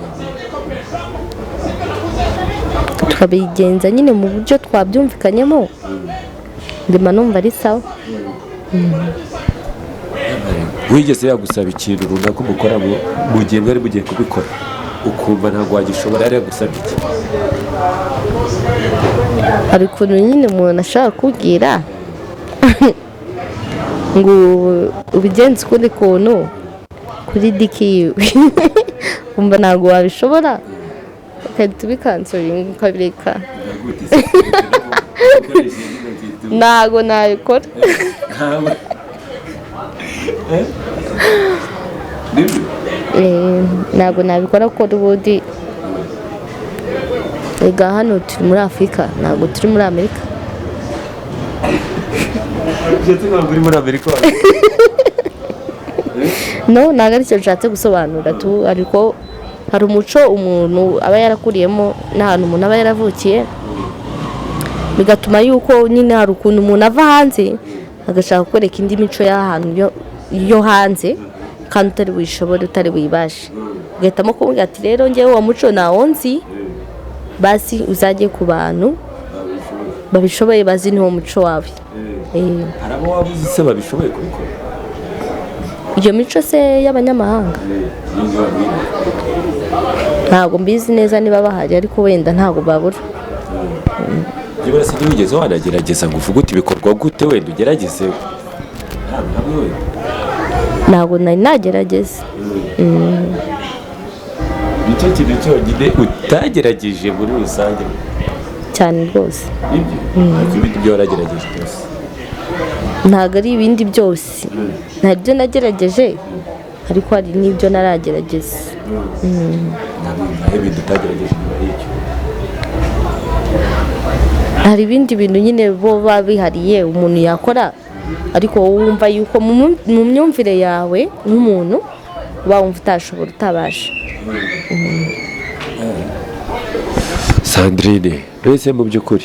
tukabigenza nyine mu buryo twabyumvikanyemo, ndima numva ari sawa. Wigeze yagusaba ikintu runaka umukora mu gihe mwari mugiye kubikora ukumva ntabwo wagishobora, yari yagusabye iki? Hari ukuntu nyine umuntu ashaka kukubwira ngo ubigenze ukundi kuntu kuri diki yiwe, wumva ntabwo wabishobora, ugahita ubikansoringa ukabireka. Ntabwo nabikora. Ntabwo nabikora kuko n'ubundi ega hano turi muri Afurika, ntabwo turi muri Amerika. Uri muri Amerika? No, ntabwo aricyo nshatse gusobanura tu, ariko hari umuco umuntu aba yarakuriyemo n'ahantu umuntu aba yaravukiye, bigatuma yuko nyine hari ukuntu umuntu ava hanze agashaka kwereka indi mico y'ahantu yo hanze, kandi utari buyishobore, utari buyibashe, ugahitamo kumubwira ati rero ngewe uwo muco ntawo nzi, basi uzajye ku bantu babishoboye bazi n'uwo muco wawe. Hari abo waba uzi se babishoboye kubikora? Iyo mico se y'abanyamahanga ntabwo mbizi neza niba bahari, ariko wenda ntabwo babura. Byibura se ntiwigeze wanagerageza ngo uvuge uti bikorwa gute, wenda ugerageze hamwe wenda? Ntabwo nari nagerageza. Nicyo kintu cyonyine utagerageje muri rusange? Cyane rwose. Nibyo, ariko ibindi byo waragerageje byose? Ntabwo ari ibindi byose, ntabyo nagerageje, ariko hari n'ibyo naragerageza. Naho ibindi utagerageje nyuma y'icyo? Hari ibindi bintu nyine bo baba bihariye umuntu yakora, ariko wowe wumva yuko mu myumvire yawe nk'umuntu uba wumva utashobora, utabasha. Sandrine, mbese mu by'ukuri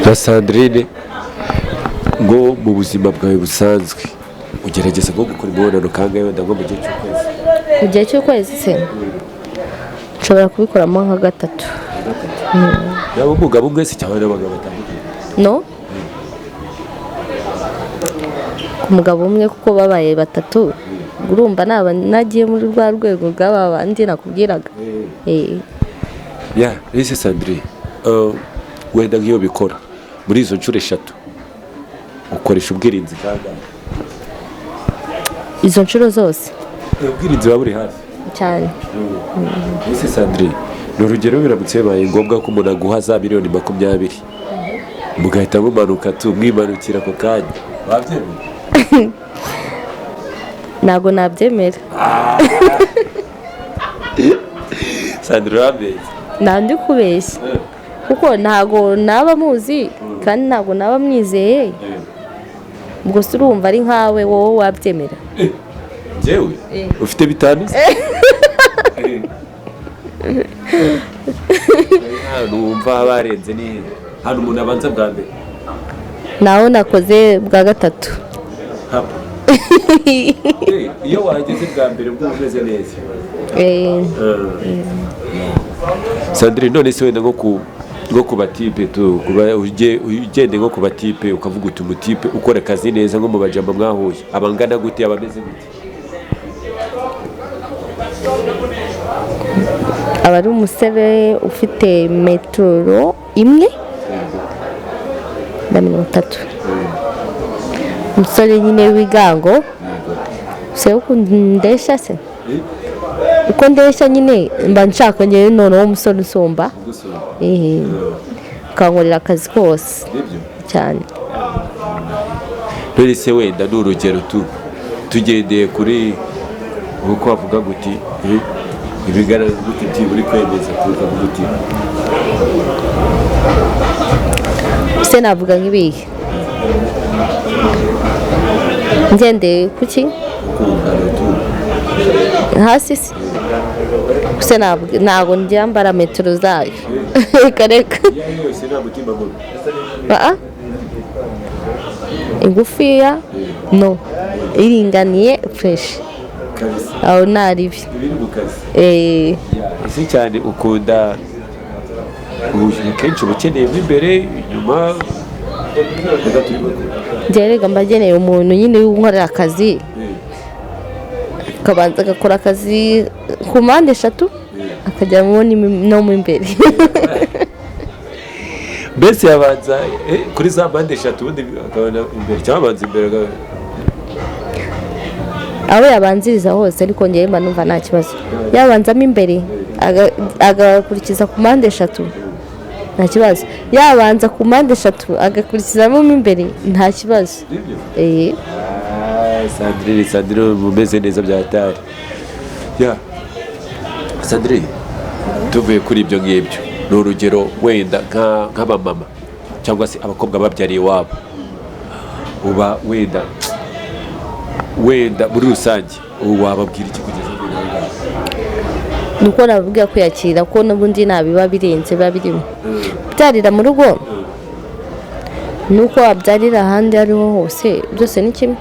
nka Sandrine, ngo mu buzima bwawe busanzwe ugerageza nko gukora imibonano kangahe, wenda nko mu gihe cy'ukwezi? Mu gihe cy'ukwezi se nshobora kubikoramo nka gatatu. Yaba umugabo umwe se cyangwa n'abagabo batandukanye? No ku mugabo umwe, kuko babaye batatu urumva naba nagiye muri rwa rwego rw'aba bandi nakubwiraga. Ya ese Sandrine, wenda nk'iyo bikora muri izo nshuro eshatu ukoresha ubwirinzi kangahe? Izo nshuro zose. Ubwirinzi buba buri hafi? Cyane. Ese Sandrine, ni urugero, biramutse bibaye ngombwa ko umuntu aguha za miliyoni 20 mugahita mumanuka tu mwimanukira ako kanya, wabyemera? Ntabwo nabyemera. Sandrine, urambeshya. Nta ndi kubeshya, kuko ntabwo naba muzi kandi ntabwo naba mwizeye. Ubwo se urumva ari nkawe, wowe wabyemera? Njyewe ufite 5 se? Ahantu wumva barenze ni hano umuntu abanza bwa mbere? Naho nakoze bwa gatatu. Hapa. Iyo wahageze bwa mbere ubwo uba umeze neza. Sandrine, none se wenda nko ku batipe tu kuba ugende nko ku batipe ukavuga uti umutipe ukora akazi neza nko mu bajama mwahuye abangana gute, abameze gute? Aba ari umusore ufite metero 1.30, umusore nyine w'igango se. Uko ndeshya se, uko ndeshya nyine mba nshaka ngewe noneho umusore usumba, akankorera akazi kose cyane. None se wenda ni urugero tu tugendeye kuri uko wavuga guti ibigaragaza gute byibura kwemeza tukavuga uti? Se navuga nk'ibihe ngendeye kuki? Ukungana tu. Hasi se se ntabwo ngira mbara metero zayo, reka reka. Iyo ari yo yose nta mutima mubi? Aa, ingufiya no iringaniye fureshi. Kabisa. Aho ntaribi. Ibiri mu kazi. Ese cyane ukunda kenshi uba ukeneye mo imbere, inyuma? Reka turi bakuru. Njyewe rega mba ngeneye umuntu nyine unkorera akazi, akabanza agakora akazi ku mpande eshatu, akajyamo no mo imbere. Mbese yabanza kuri za mpande eshatu ubundi akabona imbere, cyangwa abanza imbere Aho yabanziriza hose, ariko njyewe mba numva nta kibazo. Yabanzamo imbere agakurikiza ku mpande eshatu, nta kibazo. Yabanza ku mpande eshatu agakurikizamo mo imbere, nta kibazo. Nibyo? Eh. Ah, Sandrine, Sandrine umeze neza bya hatari. Ya Sandrine, tuvuye kuri ibyo ngibyo, ni urugero wenda nk'abamama cyangwa se abakobwa babyariye iwabo, uba wenda muri rusange ubu wababwira iki kugeza ubu ngaha? Ni uko nababwira kwiyakira, ko n'ubundi nta biba birenze biba birimo. Kubyarira mu rugo nuko wabyarira ahandi ariho hose, byose ni kimwe.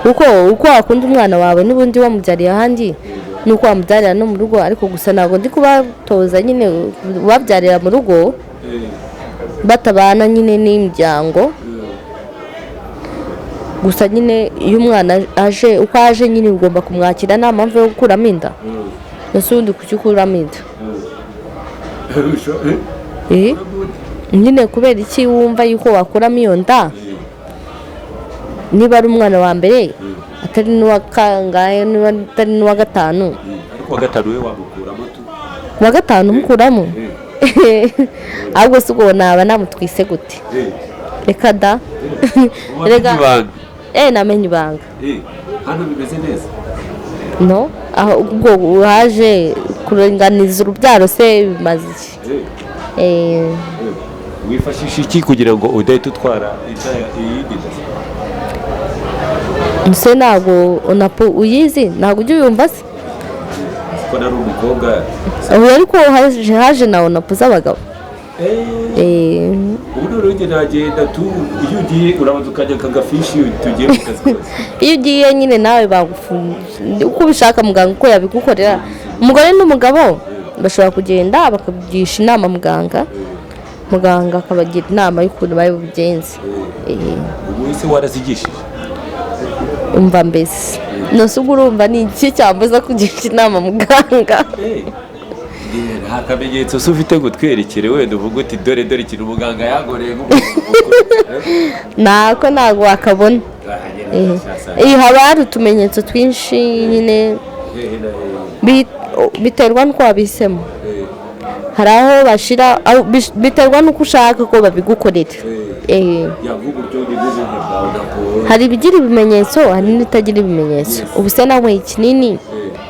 Kuko uko wakunda umwana wawe n'ubundi wamubyariye ahandi nuko wamubyarira no mu rugo. Ariko gusa ntabwo ndi kubatoza nyine babyarira mu rugo batabana nyine n'imiryango. Gusa nyine iyo umwana aje uko aje nyine ugomba kumwakira, nta mpamvu yo gukuramo inda. Ese ubundi kuki ukuramo inda? Nyine kubera iki wumva yuko wakuramo iyo nda, niba ari umwana wa mbere, atari n'uwa kangahe, niba atari n'uwa gatanu? Ariko uwa gatanu we wamukuramo tu. Uwa gatanu umukuramo? Ahubwo si ubwo naba namutwise gute? Reka da. Wamenye ibanga? Namenye ibanga. Hano bimeze neza? No, aho ubwo haje kuringaniza urubyaro se bimaze iki? Wifashisha iki kugira ngo udahita utwara iyindi nda? Ese ntabwo onapo uyizi? Ntabwo ujya uyumva se? Ko nari umukobwa. Ubu ariko haje na onapo z'abagabo. Ubu noneho njye nagenda tu, iyo ugiye urabanza ukajya akagafishi tugiye mu kazi kose. Iyo ugiye nyine nawe bagufunga uko ubishaka, muganga uko yabigukorera. Umugore n'umugabo bashobora kugenda bakagisha inama muganga, muganga akabagira inama y'ukuntu bari bubigenze. Ubu ese warazigishije? Umva mbese, nose ubwo urumva ni iki cyambuza kugisha inama muganga? Nta kamenyetso se ufite ngo twerekere, wenda uvuge uti dore dore ikintu muganga yangoreye nk'umuntu mukuru? Nako ntabwo wakabona. Haba hari utumenyetso twinshi nyine. Hehe na hehe? Biterwa n'uko wabihisemo. Hari aho bashira biterwa n'uko ushaka ko babigukorera. Ya, nk'uburyo ni bw'ubuntu bwawe ntabwo. Hari ibigira ibimenyetso, hari n'ibitagira ibimenyetso. Ubu se nanyweye ikinini,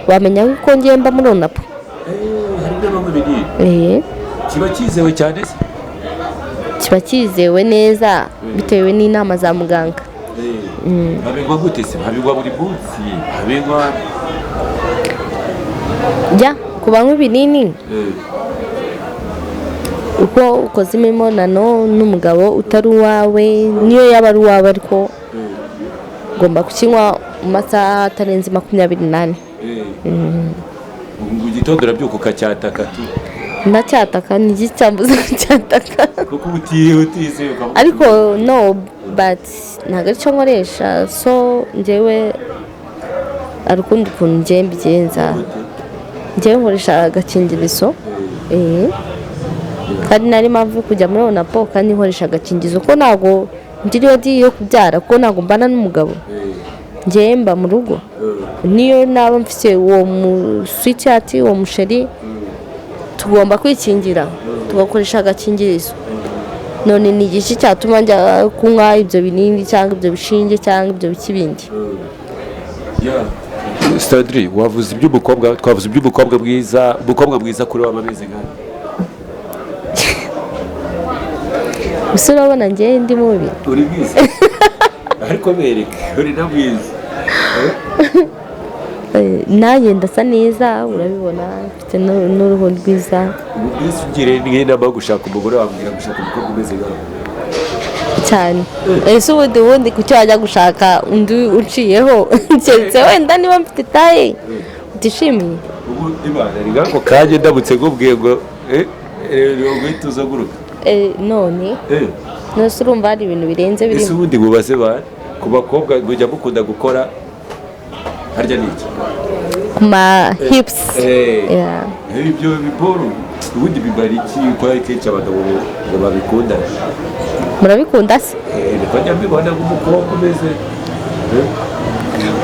wamenya ko ngiye mba muri onapo? Hari n'abanywa ibinini? Kiba cyizewe cyane se? Kiba cyizewe neza bitewe n'inama za muganga. Babinywa gute se? Babinywa buri munsi, babinywa? Jya ku banywa ibinini, uko ukoze imibonano n'umugabo utari uwawe, niyo yaba ari uwawe ariko ugomba kukinywa mu masaha atarenze 24. Ubu mu gitondo urabyuka ukacyataka tu? Ndacyataka, ni iki cyambuza kucyataka? Kuko uba utizeye ukavuga. Ariko no, but ntabwo aricyo nkoresha. So njyewe hari ukundi kuntu njyewe mbigenza. Njyewe nkoresha agakingirizo. Kandi nari mpamvu yo kujya muri onapo kandi nkoresha agakingirizo, ko ntabwo ndi ready yo kubyara, kuko ntabwo mbana n'umugabo. Njyewe mba mu rugo. Niyo naba mfite uwo musweetheart, uwo muchéri, tugomba kwikingira, tugakoresha agakingirizo. None ni igiki cyatuma njya kunywa ibyo binini cyangwa ibyo bishinge cyangwa ibyo biki bindi? Sandrine, wavuze iby'umukobwa, twavuze iby'umukobwa mwiza. Umukobwa mwiza kuri waba ameze nka? Gusa urabona njyewe ndi mubi? Uri mwiza, ariko bereke uri na mwiza. Nanjye ndasa neza, urabibona, mfite n'uruhu rwiza. Ubu mbese ugiriye nk'inama yo gushaka umugore, wambwira gushaka umukobwa umeze nkawe? Cyane. Ese ubundi kuki wajya gushaka undi uciyeho, keretse wenda niba mfite taille utishimiye? Ubu Imana ni nk'ako kanya ndamutse nkubwiye ngo guhita uza guruka? None nose urumva hari ibintu birenze Ese birimo? Ubundi mubaze ba ku bakobwa, mujya mukunda gukora harya ni iki? Ku ma hips. Yeah. Ibyo biporo ubundi bimara iki, ko ari kenshi abagabo ngo babikunda? Murabikunda se? Niko njya mbibona nk'umukobwa umeze.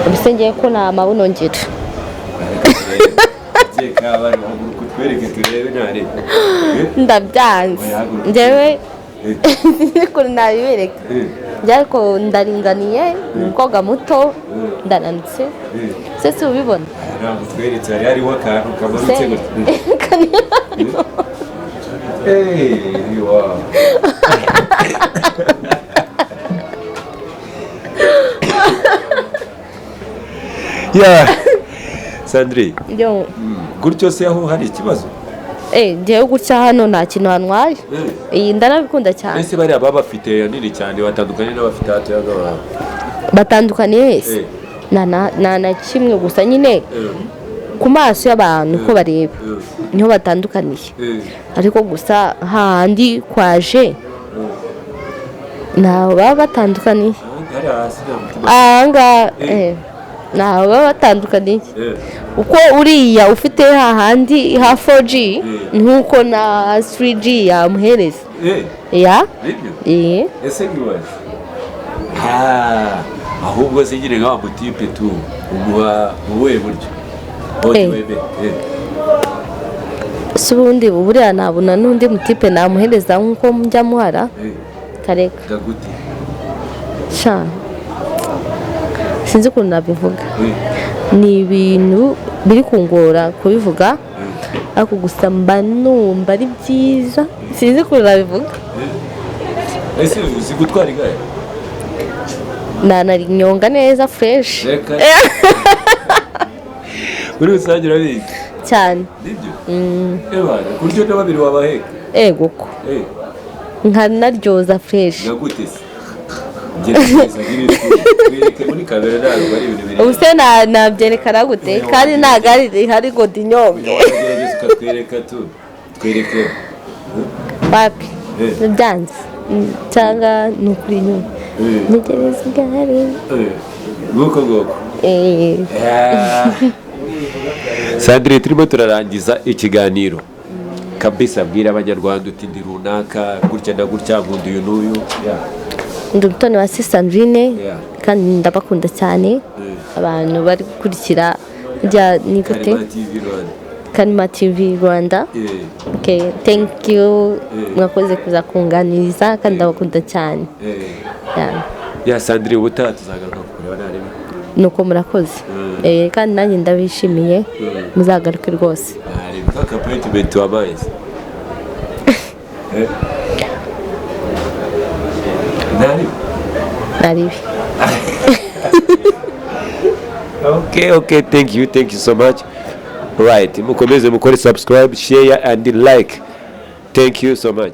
Ubuse ngiye ko nta mabuno ngira. Keka bari haguruka utwereke turebe ntare. Ndabyanze. Oya, haguruka. Njyewe ukuntu nabibereka njye, ariko ndaringaniye, ni umukobwa muto, ndananutse. Se si ubibona? Ntabwo utweretse, hari hariho akantu kamanutse Se gutya. Wow. Yeah. Sandrine, Yo. gutyo se aho hari ikibazo? Njyewe gutya hano nta kintu hantwaye. Iyi ndanabikunda cyane. Ese bariya baba bafite nini cyane batandukanye n'abafite hatoya nk'abantu? Batandukaniye wese? Nta na kimwe, gusa nyine ku maso y'abantu uko bareba niho batandukaniye. Ariko gusa hahandi kwaje ntaho baba batandukaniye. Ahandi hari hasi nta mutima. Ahangaha. Ntaho baba batandukaniye, uko uriya ufite hahandi ha 4G nk'uko na 3G yamuhereza. Ya. Nibyo? Eh. Ese nkibaza, ahubwo se nyine nka wa mutipe tu umuha mu buhe buryo? Weme. Si ubundi buriya nabona n'undi mutipe namuhereza nk'uko njya muhara. Kareka. Gagute? Sha, sinzi ukuntu nabivuga. Ni ibintu biri kungora kubivuga, ariko gusa mba numva ari byiza. Sinzi ukuntu nabivuga. Ese uzi gutwara igare? Nanarinyonga neza fresh. Reka, muri rusange urabizi? Cyane. Nibyo? Ebana, ku buryo na babiri wabaheka? Ego ko. Nkanaryoza fresh. Gagute se? Gerageza nyine twereke muri kamera, ntabwo ari ibintu biri. Ubu se nabyerekana gute kandi nta gare rihari ngo ndinyonge? Wagerageza ukatwereka tu, twereke. Wapi. Byanze. Cyangwa ni ukuri inyuma ntegereza igare. Nguko nguko. Sandrine, turimo turarangiza ikiganiro kabisa. Bwira Abanyarwanda uti: "Ndi runaka gutya na gutya, nkunda uyu n'uyu." Yeah. Ndi Umutoni wa Sandrine. Kandi ndabakunda cyane. Abantu bari gukurikira rya ni gute? Karema TV Rwanda. Kanima TV Rwanda. Okay, thank you. Mwakoze kuza kunganiriza kandi ndabakunda cyane. Yeah. Ya Sandrine, ubutaha tuzagaruka kukureba narebe. Nuko murakoze. Kandi nanjye ndabishimiye, muzagaruke rwose. Narebe kaka appointment wabaye se. Narebe. Naribi. Okay, thank you, thank you so much. Right, mukomeze mukore subscribe, share and like. Thank you so much.